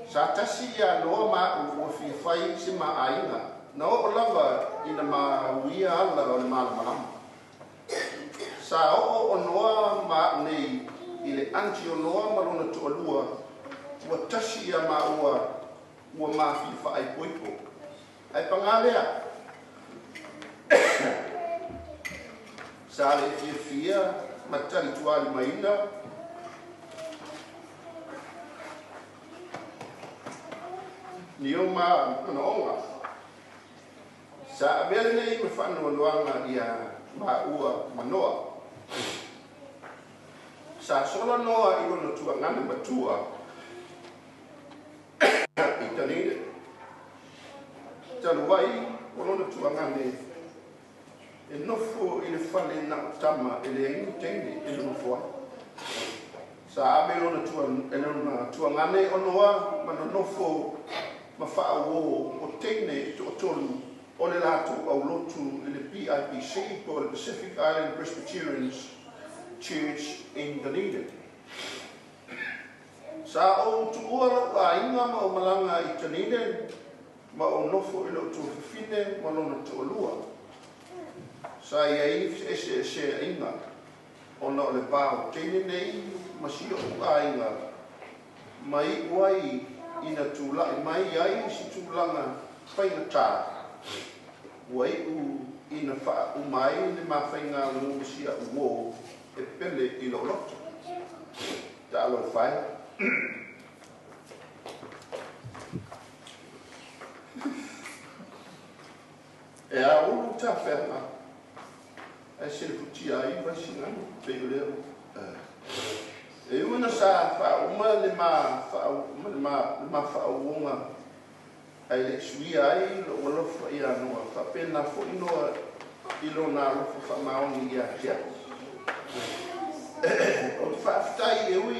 Sa tasi ia noa ma a'u ua fia fai se ma'aiga na oo lava ina mauia ala o le malamalama. Sa oo o noa ma a'u nei i le anti o noa ma lona to'alua ua tasi ia maua ua mafia fa'aipoipo. Ae pagā lea. Sa le fiafia ma talituālimaina ni o ma manaoga. Sa avea lenei ma fa'anoanoaga ia māua ma Noa. Sa sola Noa i lona tuagane matua i Tanine. Talu ai o lona tuagane e nofo i le fale na o tama e leai ni teine e nonofo ai. Sa ave lona tua, e lona tuagane o Noa ma nonofo ma fa'auō o teine e to'atolu o le latou aulotu i le PIPC po o le Pacific Island Presbyterians Church in Dunedin. Sa ou tu'ua la'u aiga ma ou malaga i Dunedin ma ou nofo i lo'u tuafafine ma lona to'alua. Sa iai fe'ese'esea'iga ona o le va o teine nei ma si o'u aiga ma i'u ai ina tula'i mai ai se tulaga faigatā ua i'u ina fa'auma ai le mafaigalu ma si a'u uō e pele i lo'u loto. Ta'alofa e. E a ulu tafeaga ae selefutia ai Vaisigano pei o lea e ui na sa faauma le ma le ma faauoga ae le'i suia ai lo'u alofa ia Noa fa'apena fo'i Noa i lona alofa fa'amaoni ia te a'u. O te fa'afetai e ui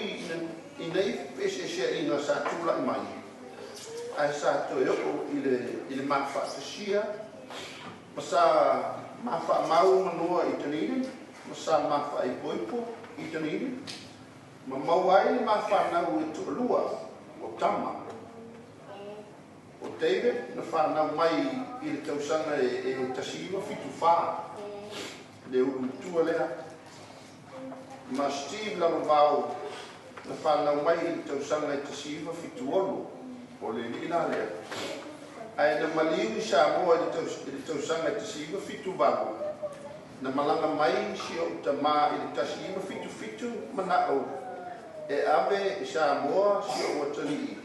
ina i fe'ese'esea'iga sa tula'i mai ae sa toe o'o i le mafa'atasia ma sa mafa'amau ma Noa i Dunedin ma sa mafa'aipoipo i Dunedin ma maua ai le mafanau e to'alua o tama. O David na fanau mai i le tausaga e 1974 le ulu matua lea ma Steve Lalovao na fanau mai i le tausaga e 1976 o le alii la lea. Ae na maliu i Samoa i le tausaga e 1978 na malaga mai si o'u tamā i le 1977 mana'o e ave i Samoa si o'u atali'i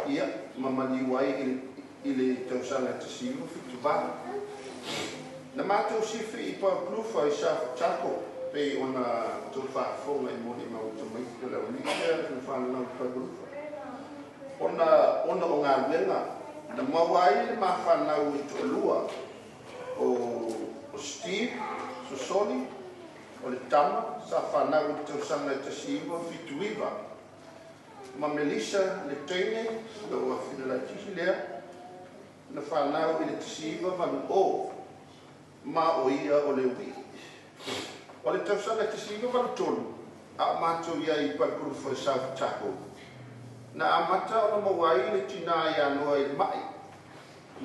ia ma maliu ai i le tausaga e 1978. Na matou sifi i Pauklufa i South Otago pei ona tou faafofoga i molimau a tamaiti o le aulii lea na fananau i Pauklufa. Ona o galuega na maua ai le mafanau e to'alua o Steve Sosoli o le tama sa fanau i le tausaga e 1979 ma Melissa le teine la'u afafine laitiiti lea na fanau i le 1980 ma o ia o le ui'i. O le tausaga e 1983 a o matou i ai i Palikulufa i South Otago na amata ona maua ai le tinā ia Noa i le ma'i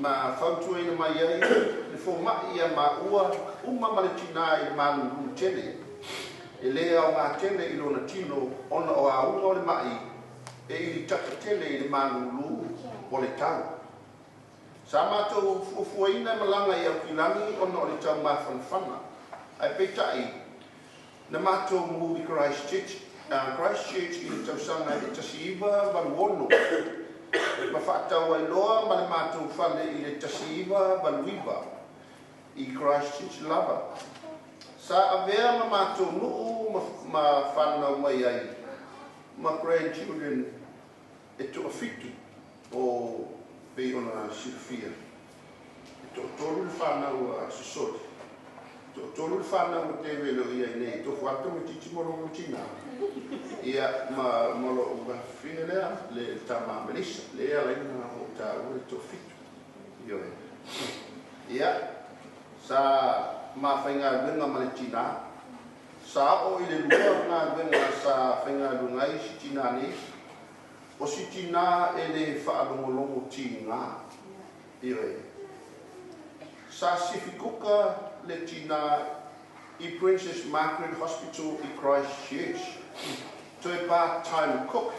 ma fautuaina mai ai le foma'i ia maua uma ma le tinā i le malūlū tele e lē aogā tele i lona tino ona o auga o le ma'i e ili taka tele i le malūlū o le tau. Sa matou fuafuaina e malaga i Aukilani ona o le taumafanafana ae peita'i na matou mu i Christchurch i le tausaga e 1986 ma fa'atau ai loa ma le matou fale i le 1989 i Christchurch lava. Sa avea ma matou nuu ma fanau mai ai ma grandchildren e toafitu o pei ona silafia. E toatolu le fanau a Sosoli, toatolu le fanau a Teve e le o i ai nei, tofu lava le tamaitiiti ma lona tinā, ia, ma lo'u afafine lea, le tama a Melissa, lea e ala ai ona ou taua le toafitu. Ioe. Ia, sa ma faigaluega ma le tinā. Sa oo i le lua galuega sa faigaluega ai si tinā nei, o si tinā e le faalogologo tigā. Ioe. Sa sifi kuka le tinā i Princess Margaret Hospital i Christchurch, toe part-time cook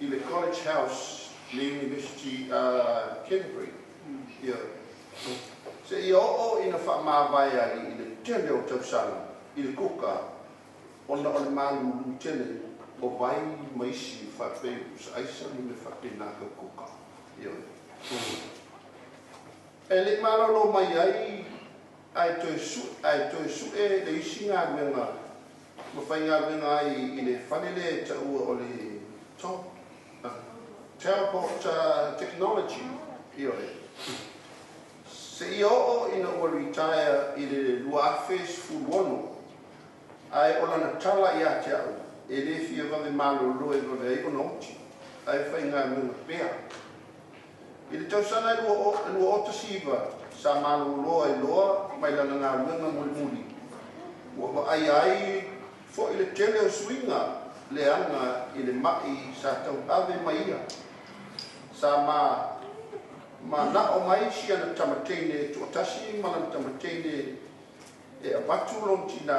i le College House le University a Canterbury. Ioe. Seia oo ina faamavae ai i le tele o tausaga i le kuka ona o le malūlū tele o vai ma isi faapei o pusa aisa ma mea faapena kau kuka. Ioe. E le i malolo mai ai ae toe ae toe su'e le isi galuega ma faigaluega ai i le fale lea e taua o le Top Talbot Technology, ioe. Seia oo ina ua retire i le 2016, ae o lana tala ia te au, e le fia vave malolo e vave ai ona oti, ae faigaluega pea. I le tausaga e 2019, sa malolo ai loa mai lana galuega mulimuli, ua vaaia ai foi le tele o suiga leaga i le ma'i sa tauave mai ia. Sa ma mana'o mai si ana tama teine e toatasi ma lana tama teine e avatu lona tinā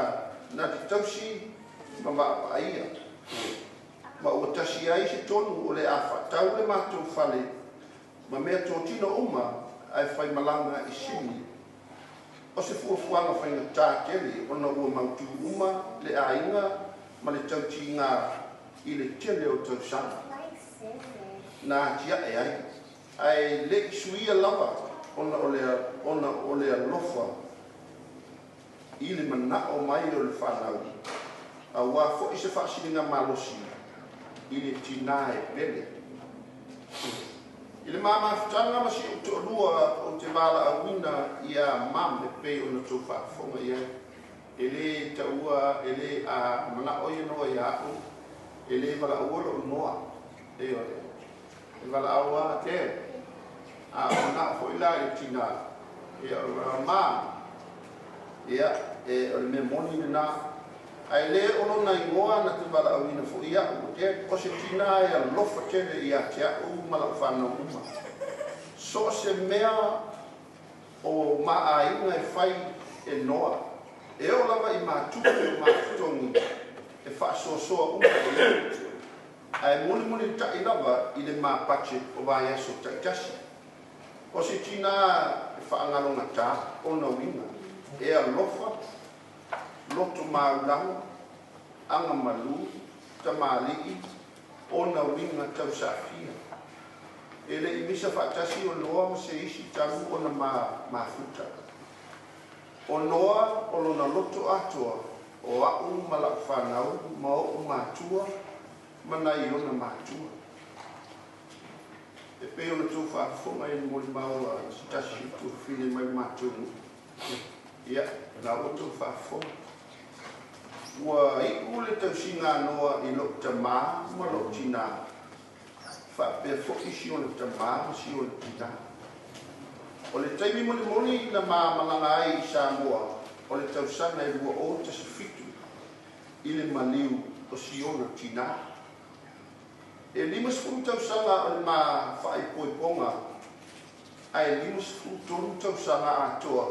na te tausi ma vaavaaia, ma ua tasi ai se tonu o le a faatau le matou fale ma meatotino uma ae faimalaga i Sydney. O se fuafuaga faigata tele ona ua mautū uma le aiga ma le tautiga i le tele o tausaga na atia'e ai, ae le i suia lava ona o le ona o le alofa i le mana'o mai o le fanau, auā fo'i se faasiliga malosi i le tinā e pele. I le ma mafutaga ma si ou toalua ou te valaauina iā Mum e pei ona tou faafofoga i ai. E lē taua, e lē a mana'o ia noa iā a'u, e lē valaaua lo'u noa. Ioe. E valaau a te, a o mana'o fo'i la i le tinā, ia o le valaau, Mum! Ia, e, o le mea moni lenā. Ae lē o lona igoa na te valaauina fo'i a'u, o te, o se tinā e alofa tele iā te a'u ma la'u fanau uma. So o se mea o ma aiga e fai e noa, e oo lava i ma tupe o ma totogi e faasoasoa uma e ia, ae mulimulita'i lava i le ma budget o vaiaso ta'itasi. O se tinā e faagalogatā ona uiga, e alofa, loto maulaga, agamalū, tamalii, ona uiga tausaafia. E le i misa faatasi o Noa ma se isi talu ona ma mafuta. O Noa o lona loto atoa, o a'u ma la'u fanau ma o'u matua ma nai ona matua. E pei ona tou faafofoga i le molimau a se tasi o tuafafine mai le matou nuu. Ia, la ua tou faafofoga. Ua iu le tausiga a Noa i lo'u tamā ma lo'u tinā, faapea fo'i si ona tamā ma si ona tinā. O le taimi mulimuli na ma malaga ai i Samoa, o le tausaga e 2017 i le maliu o si ona tinā. E 50 tausaga o le ma faaipoipoga, ae 53 tausaga atoa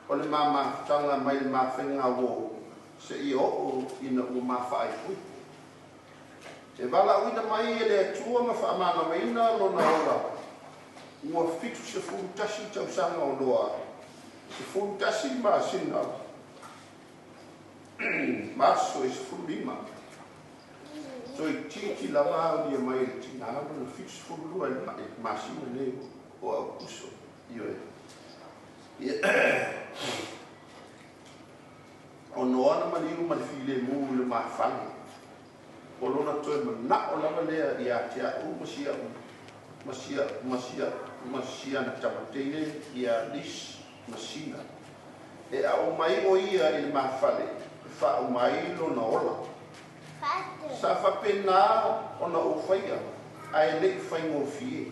o le ma mafutaga mai le ma faigauō seia oo ina ua ma faaipoipo. E valaauina mai e le Atua ma faamanavaina lona ola, ua 71 tausaga o Noa, 11 masina ma aso e 15. Toeitiiti lava aulia mai e le tinā lona 72 i le masina nei o Aokuso. Ioe. Ona o ana maliu ma le filemu i le ma fale, o lona toe mana'o lava lea iā te a'u ma si a'u ma si ma si ma si ana tama teine ia Lis ma Sina e a'o mai o ia i le mafale e faauma ai lona ola. Sa faapenā ona ou faia ae le'i faigofie,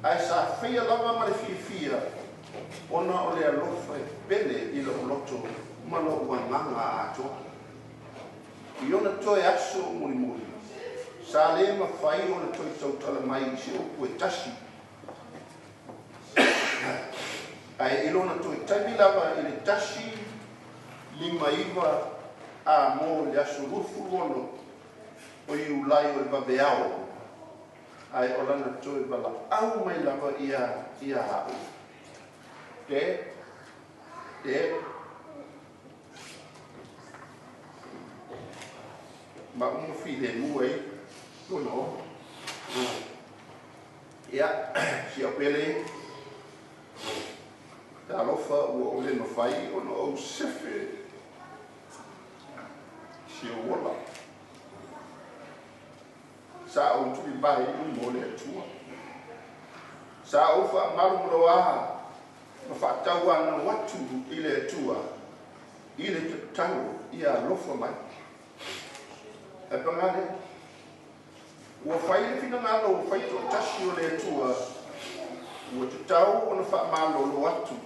ae sa faia lava ma le fiafia ona o le alofa e pele i lo'u loto ma lo'u agaga atoa. I ona toe aso mulimuli, sa lē mafai ona toe tautala mai i se upu e tasi, ae i lona toe taimi lava i le 159 a mo le aso 26 o Iulai o le vaveao, ae o lana toe valaau mai lava ia ia a'u, “Dad, Dad,” ma uma filemu ai lona ola. Ia si au pele talofa, ua ou le mafai ona ou sefe si ou ola. Sa ou tulivae i luma o le Atua, sa ou faamalomaloā ma faatauanau atu i le Atua i le tatalo ia alofa mai. Ae pagā lea, ua fai le finagalo ua fai to'atasi o le Atua, ua tatau ona faamalolo atu,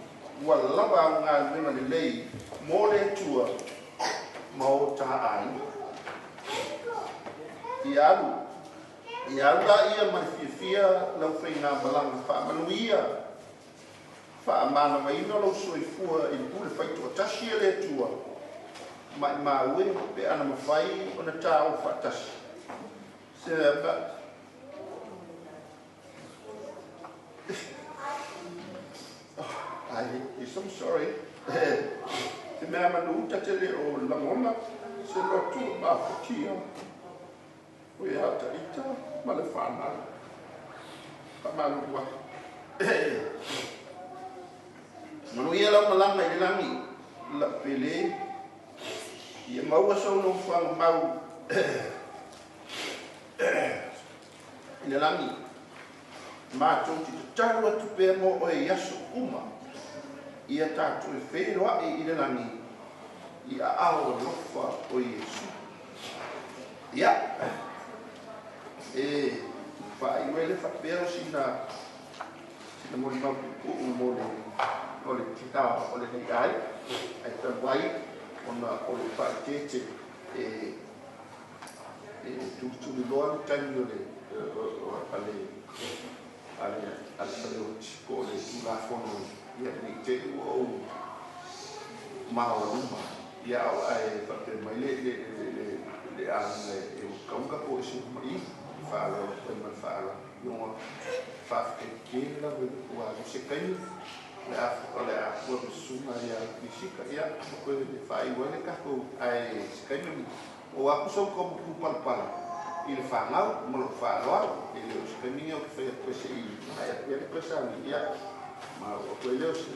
ua lava au galuega lelei mo le Atua ma o tā aiga. Ia alu ia alu laia ma le fiafia lau faigā malaga faamanuia, faamanavaina lou soifua i le pule faitoatasi e le Atua. Maʻimau e pe ana mafai ona tāo faatasi se. Oh, I'm sorry. Te mea manu ta te le o lagona se lotu mafatia o ia ta ita ma le whanau. Whamalua. Manu ia lau malanga i le lagi, la pele, ia maua sau no whanga mau i le lagi. Mātou te tatalo atu pea mo oe i aso uma, ia tātou e whēroa i le lagi, i a ao alofa o Iesu. Ia, e whaaiwele whapea o sina moli mau pu'u mo le o le tina o le nei ai, ai talu ai ona o le faaeteete e tulituli loa le taimi o le ale ale ale faleoti po o le Tulafono ia nei te ua ou maoaluma ia au ae faapea mai le aiga e kauka po o se mai faaloalo ai ma le faaloalo ioga faafetai lava i ua alu se taimi le a o le a ua susuga ia Pisika ia koe le faaiu ai le tatou ae se taimi o aku sau ka mapu palapala i le fanau ma lou faaaloalo e le o se taimi o ke fai atu se i ai atu le koe sauni ia ma ua koe leo se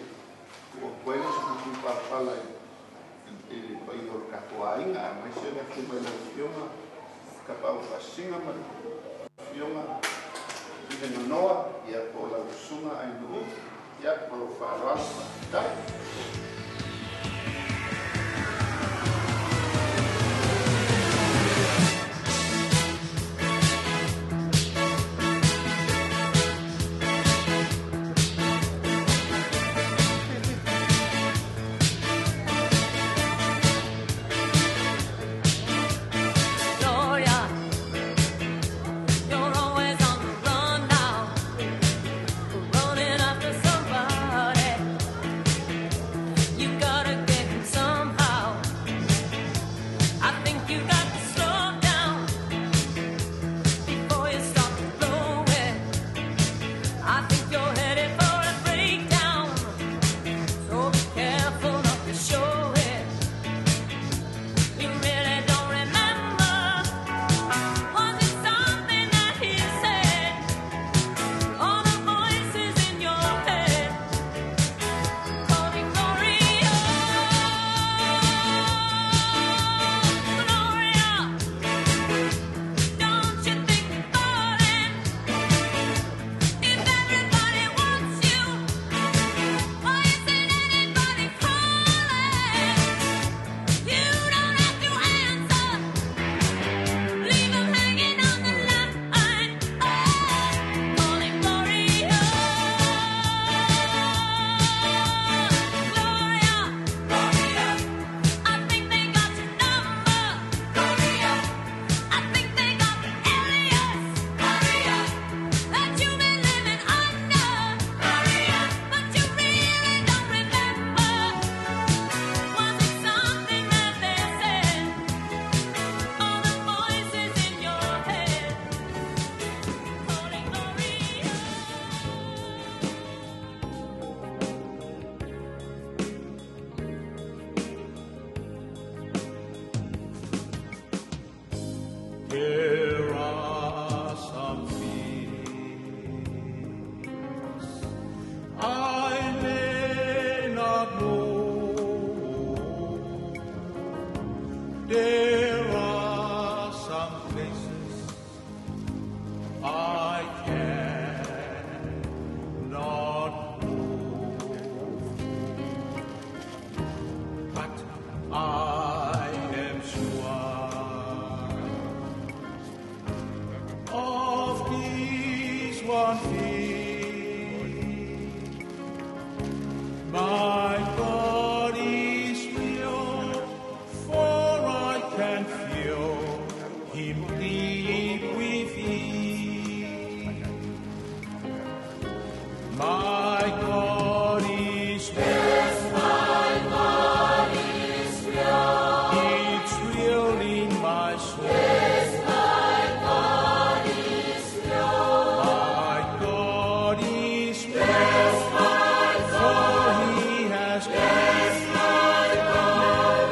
ua koe leo se mapu palapala i le paia o le tatou aiga aemaise le afio mai lau Afioga Tapaau Faasisiga ma le Afioga i le Manoa ia po o lau susuga Ainuu ia ma lou faaaloalo. Faafetai. Gloria, you're always on the run now, running after somebody. You gotta get There are some places I cannot go, but I am sure of this one thing. My God is real, for I can feel Him deep within. My God is real. Yes, my God is real. It's real in my soul. Yes, my God is real. My God is real. Yes, my For God. He has Yes, my God.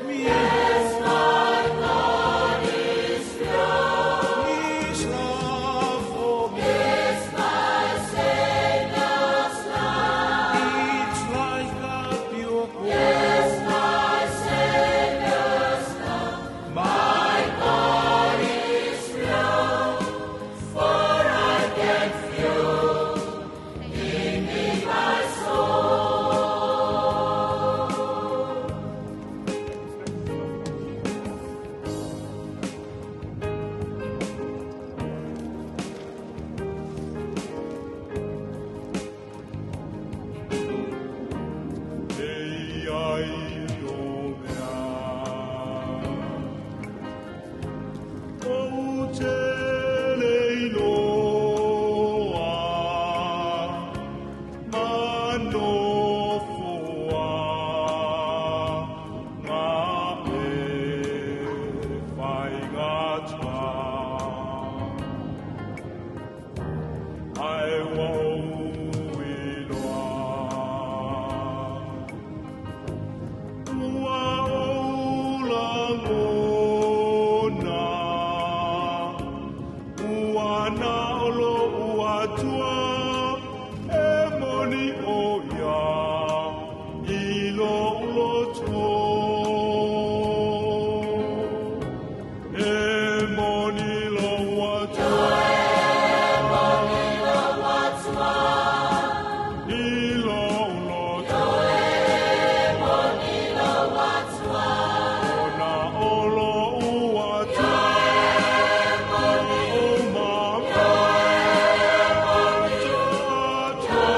me. Yes, my God is real. His love for me. Yes, my Savior's love. It's like a pure gold. Yes, my Savior's love. My God is real, for I can feel Him in my soul. Ei ai o mea O te leiloa Manofoa Ngā e whaingata Ai wau iloa Ua ola ngona, ua na olo ua tua, e moni o ia, i lo uloto. E moni lo ua tua, E moni lo ua tua, i lo uloto. E moni lo ua tua, Ona olo ua tua, o mama tua. moni lo ua tua,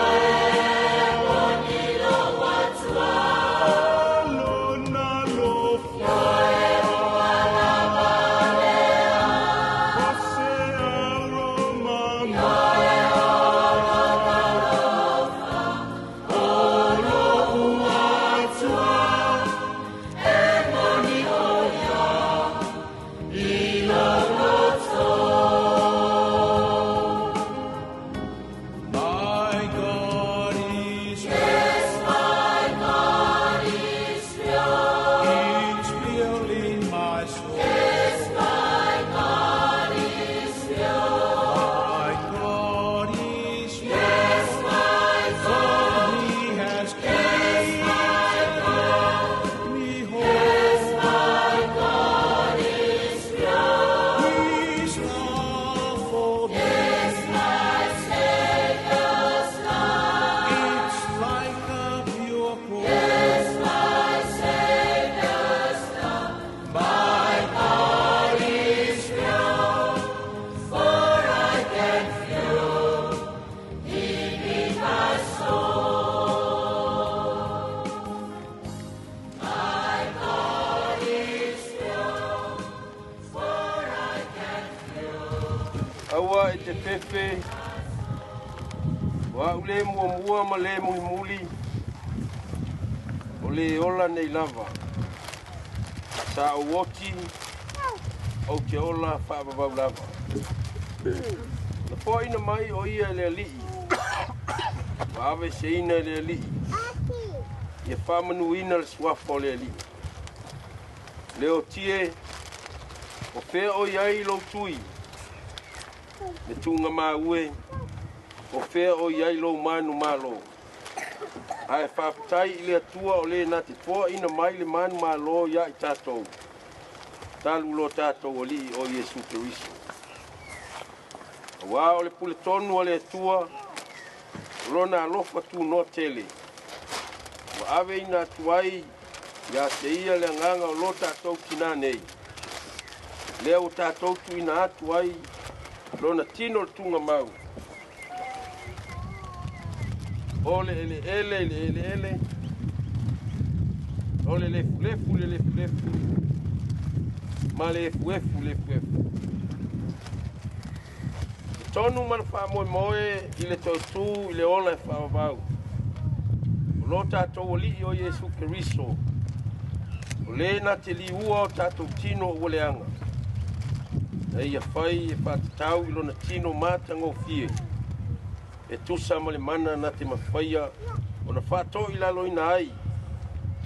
Alona lo Ose aro mama. Olo ua tua, e moni o ia, i lo loto. My God is real. Yes, my God is real. It's real in my soul. Yes, my God is real. My God is real. Yes, my For God. He has Yes, my God. given me Yes, hope. my God is real. His love for me. Yes, my Savior's love. It's like a pure gold. Yes, my Savior's love. My God is real, for I can feel Him in my soul. My God is real, for I can feel. Aua e te fefe, o au le mua mua ma le mulimuli, o le ola nei lava. Sa ou oti, ou te ola faavavau lava. Na foaina mai o ia e le alii, ma ave seina e le alii, ia faamanuina le suafa o le alii. Le otie, o fea o iai lou tui, me tūnga maue, o fea o iai lou manu malo. Ae faafetai i le Atua o le na te foaina mai le manu malo ia i tatou. Talu lo tātou alii o Iesu Keriso. Auā o le puletonu a le Atua, o lona alofa tunoa tele, ua aveina atu ai ia te ia le agaga o lo tatou tinā nei, lea ua tatou tuuina atu ai lona tino le tugamau, o le eleele i le eleele, o le lefulefu i le lefulefu, ma le efuefu i le efuefu. I tonu ma le faamoemoe i le toe tu i le ola e faavavau, o lo tatou Alii o Iesu Keriso, o le na te liua o tatou tino ua leaga, na ia fai e faatatau i lona tino matagofie, e tusa ma le mana na te mafaia ona faatoilaloina ai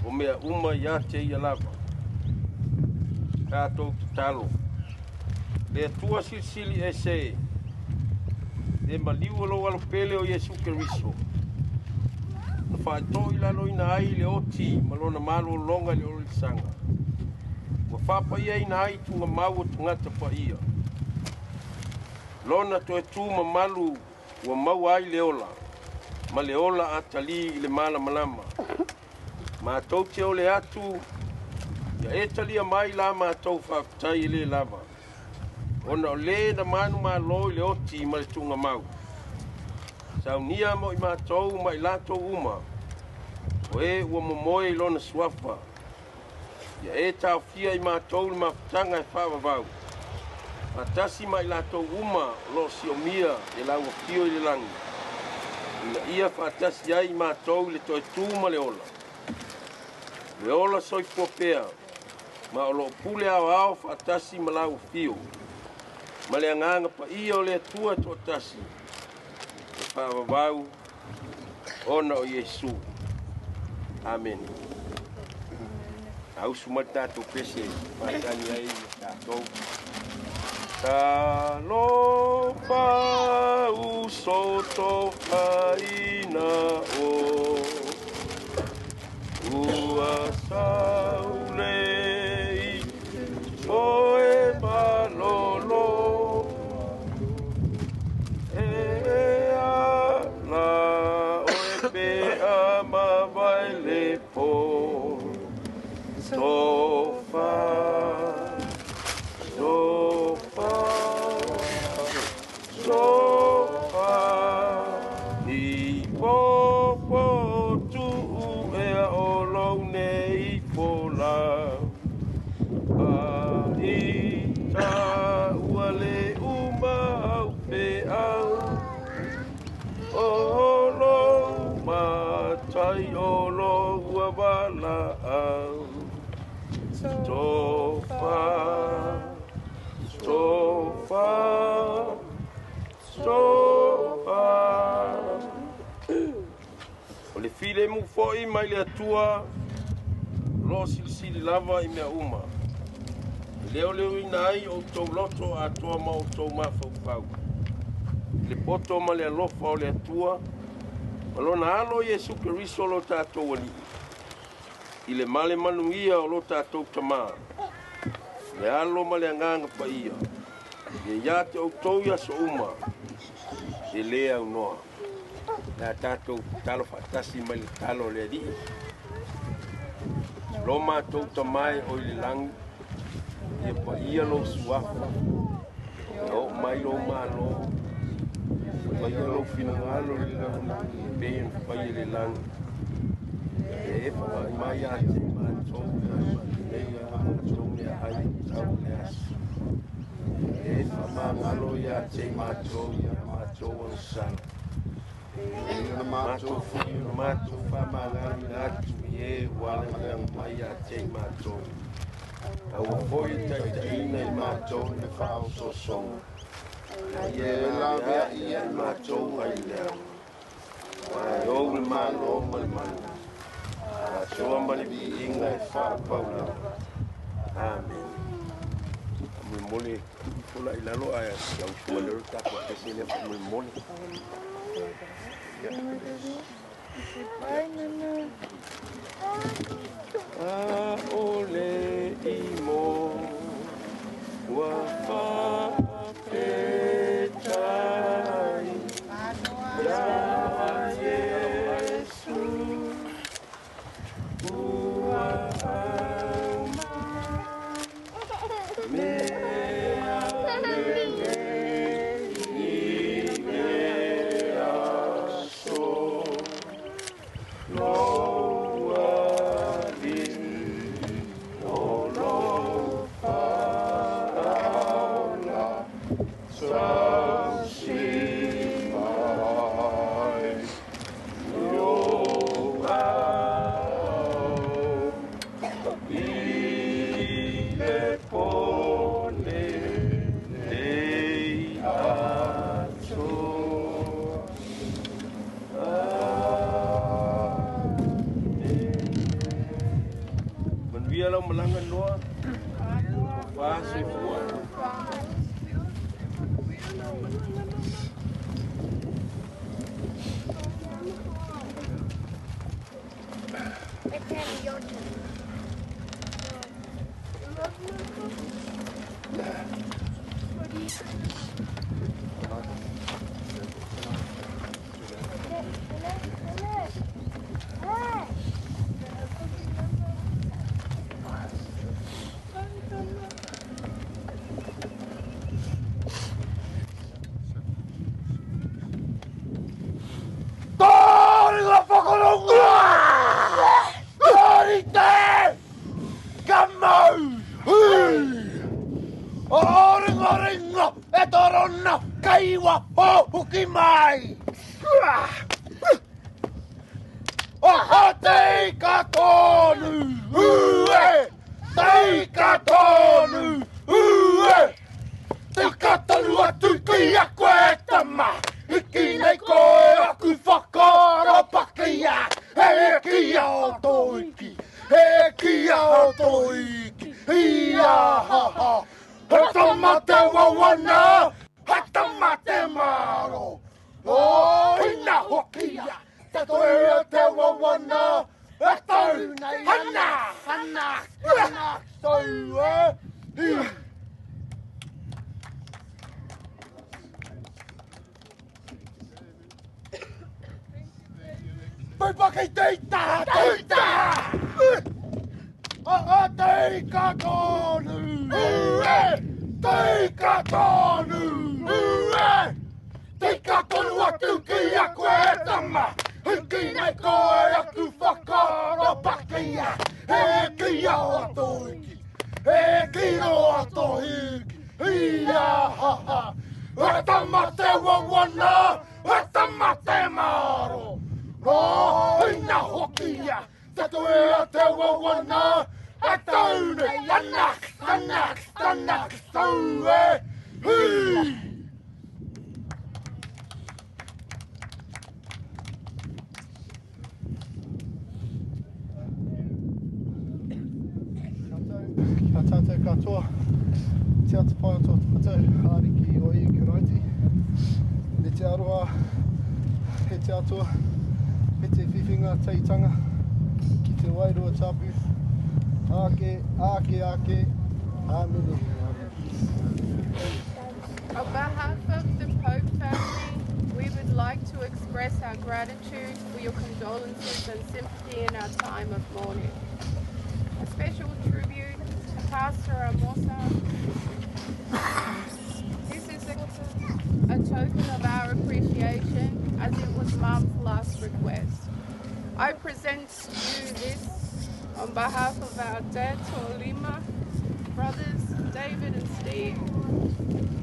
o mea uma ia te ia lava. Tatou tatalo. Le Atua silisili ese, le maliu o lou Alo pele o Iesu Keriso, na faatoilaloina ai le oti ma lona malologa i le ololisaga, ua faapaiaina ai tugamau o tagata paia. Lona toe tu mamalu ua maua ai le ola, ma le ola atalī i le malamalama. Matou te ole atu, ia e talia mai la matou faafetai e lē lava, ona o lē na manumalo i le oti ma le tugamau. Saunia mo i matou ma i latou uma, o e ua momoe i lona suafa, ia e taofia i matou le mafutaga e faavavau, faatasi ma i latou uma o loo siomia e lau afio i le lagi, ina ia faatasi ai i matou i le toe tu ma le ola. Le ola soifua pea, ma o loo pule aoao faatasi ma lau afio, ma le agaga paia o le Atua e toatasi, e faavavau ona o Iesu. Amene. Ausu mai tatou pese faatali ai tatou. Talofa uso tofaina o ua saulei oe malolo e ala oe pea mavae le po tofa tofa tofa i popo tuu ea o lou nei folau a i taua le uma au feau o lou matai o lou valaau tofa tofa tofa. O le filemu foʻi mai le Atua o loo silisili lava i mea uma, e leoleoina ai outou loto atoa ma outou mafaufau i le poto ma le alofa o le Atua ma lona Alo Iesu Keriso lo tatou Alii, i le male manuia o lo tatou Tamā, le Alo ma le Agaga Paia, ia ia te outou i aso uma e lē aunoa. Le a tatou talo faatasi mai le talo o le Alii. Lo matou Tamā e oi le lagi, ia paia lou suafa, ia oo mai lou malo, faia lou finagalo i le lalolagi e pei ona faia i le lagi. Ia e faavaai mai ia te matou nei a matou meaai tatau i le aso. Ia e faamagalo ia te matou ia matou agasala, e ona matou foi ona matou faamagaloina atu i e ua alagalega mai ia te matou. Aua foi e taitaiina i matou i le faaosoosoga, a ia e laveai ia i matou ai le leaga. Aua e ou le malo ma le mana, atoa ma le viiga e faapau lava. Amene. Faamolemole tuu ifo la i lalo ae ausu mai lalo tatou pese lea faamolemole. Bye, Nana. A o le i mo. Ua faafetai ia Iesu ua aumai mea lelei i le aso. Lou Alii o lou faaola tausi mai i ou aao i le po lenei atoa. Manuia lau malaga Noa. Fa soifua. Tori la whakalonga! Tori te! Kamau! Hui! O ringa ringa e torona kaiwa o huki mai! O ha te ika tonu! Ue! Te ika tonu! Ue! Tika tonu atu ki a koe tama! Hiki nei koe aku whakarapakia! He kia o tō iki! He kia o tō iki! Ia ha ha! He tama te wawana! He tama te maro! O ina hokia! Te toe te wawana! E tau nei! Hana! Hana! Hana! Tau e! Hi! Pipaki teita! Teita! A a te ika tonu! Ue! Te ika tonu! Ue! Tika tonu atu ki a koe e tama! Hiki nei koe aku whakarapakia! He kia o tō iki! He kiro a tō hiki! Ia ha ha! E tama te wawana! E tama te maro! Nō ina hoki ia! Te toe a te wawana! E tau nei! Tanak! Tanak! Tanak! Tau e! Hi! Kia tātou katoa, te atawhai o tō tātou Ariki o Ihu Karaiti, me te aroha, he te atua, he te whiwhinga teitanga ki te wairua tapu, ake, ake, ake, āmine. On behalf of the Pope family, we would like to express our gratitude for your condolences and sympathy in our time of mourning. A special tribute to Pastor Amosa. This is a token of our appreciation, as it was Mom's last request. I present you this on behalf of our dad, Lima, brothers David and Steve,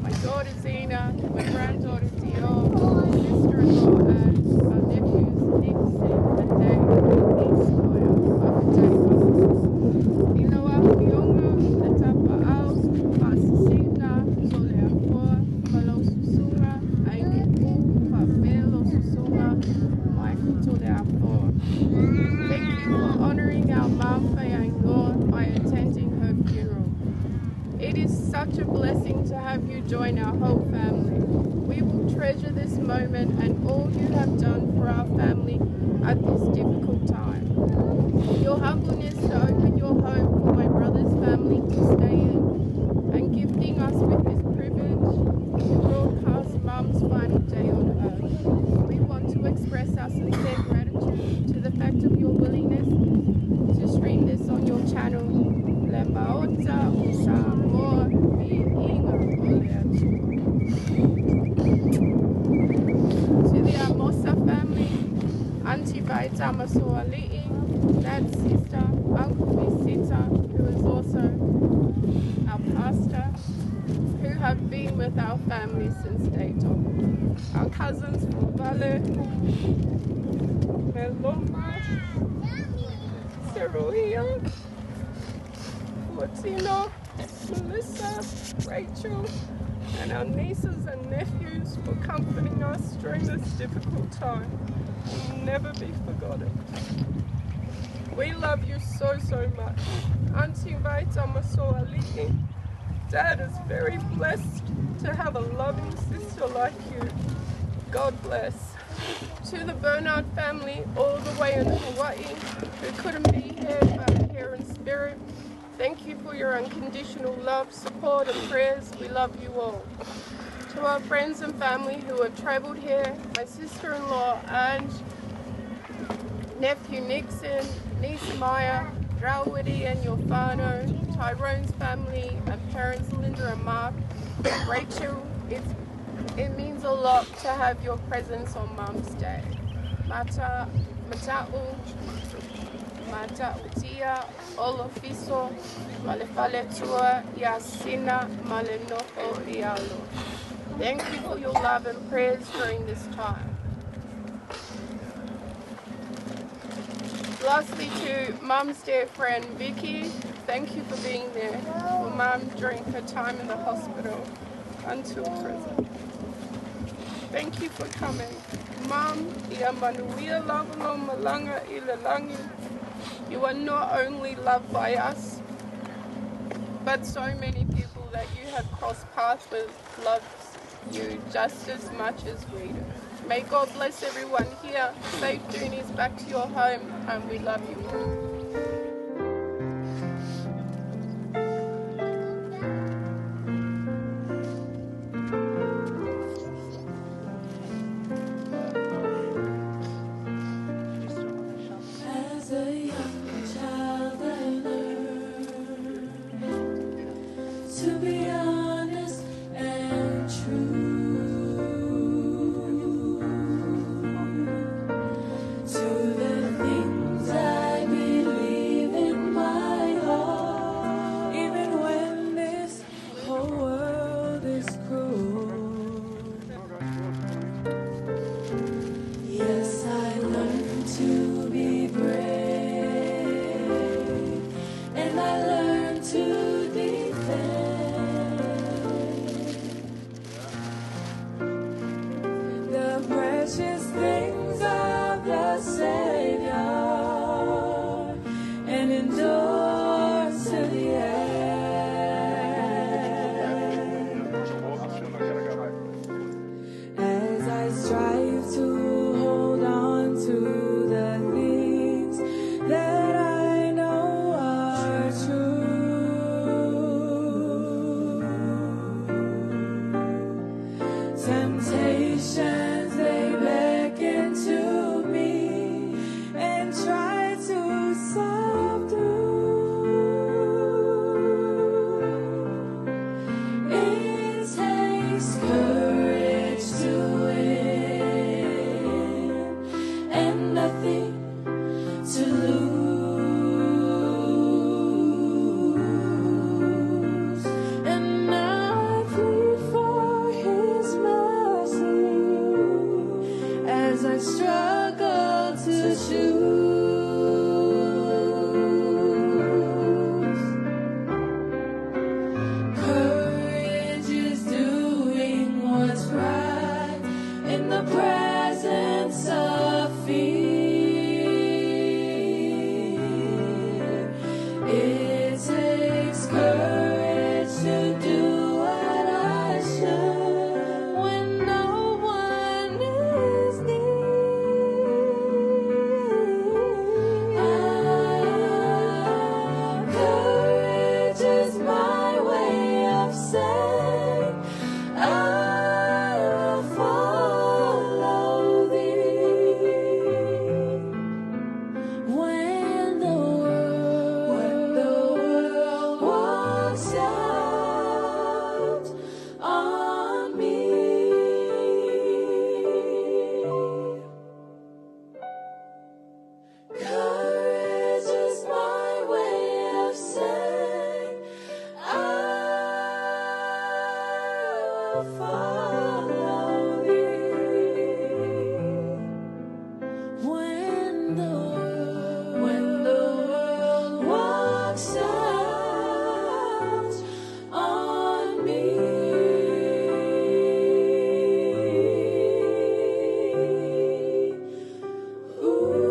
my daughter Zena, my granddaughter Dior, sister-in-law Anne, our nephews Nick, Sid and Dave, niece Toya, Fa'afetai. I lau afioga le tapaau, fa'asisina, Toleafoa, ma lau susuga, Ainu'u, faapea lou susuga, Michael Toleafoa. Thank you for honoring our mum Faiaingoa by attending her funeral. It is such a blessing to have you join our whole family. We will treasure this moment and all you have done for our family at this difficult time. Your humbleness to open your home for my brother's family to stay in and gifting Vaitamasoali'i, Dad's sister, Uncle Visita, who is also our pastor, who have been with our family since day dot. Our cousins from Vale, Meloma, Seruia, Fortino, Melissa, Rachel, and our nieces and nephews for comforting us during this difficult time. Will never be forgotten. We love you so, so much. Auntie Vaitamasoali'i, Dad is very blessed to have a loving sister like you. God bless. To the Bernard family all the way in Hawaii who couldn't be here but here in spirit, thank you for your unconditional love, support and prayers. We love you all. To our friends and family who have traveled here, my sister-in-law and nephew Nixon, niece Maya, Drawidi and your whānau, Tyrone's family and parents Linda and Mark, Rachel, it means a lot to have your presence on Mum's Day. Mata, mata'u, mata'utia, olofiso, malefaletua, yasina, malenoho, ialo. Thank you for your love and prayers during this time. Lastly, to Mum's dear friend Vicky, thank you for being there for Mum during her time in the hospital until present. Thank you for coming. Mum, ia manuia lava malanga i le langi. You are not only loved by us, but so many people that you have crossed paths with loves you just as much as we do. May God bless everyone here. Safe journeys back to your home, and we love you all. As a young child, I learned to be honest and true to the things I believe. Follow thee. When the world, when the world walks out on me. Ooh.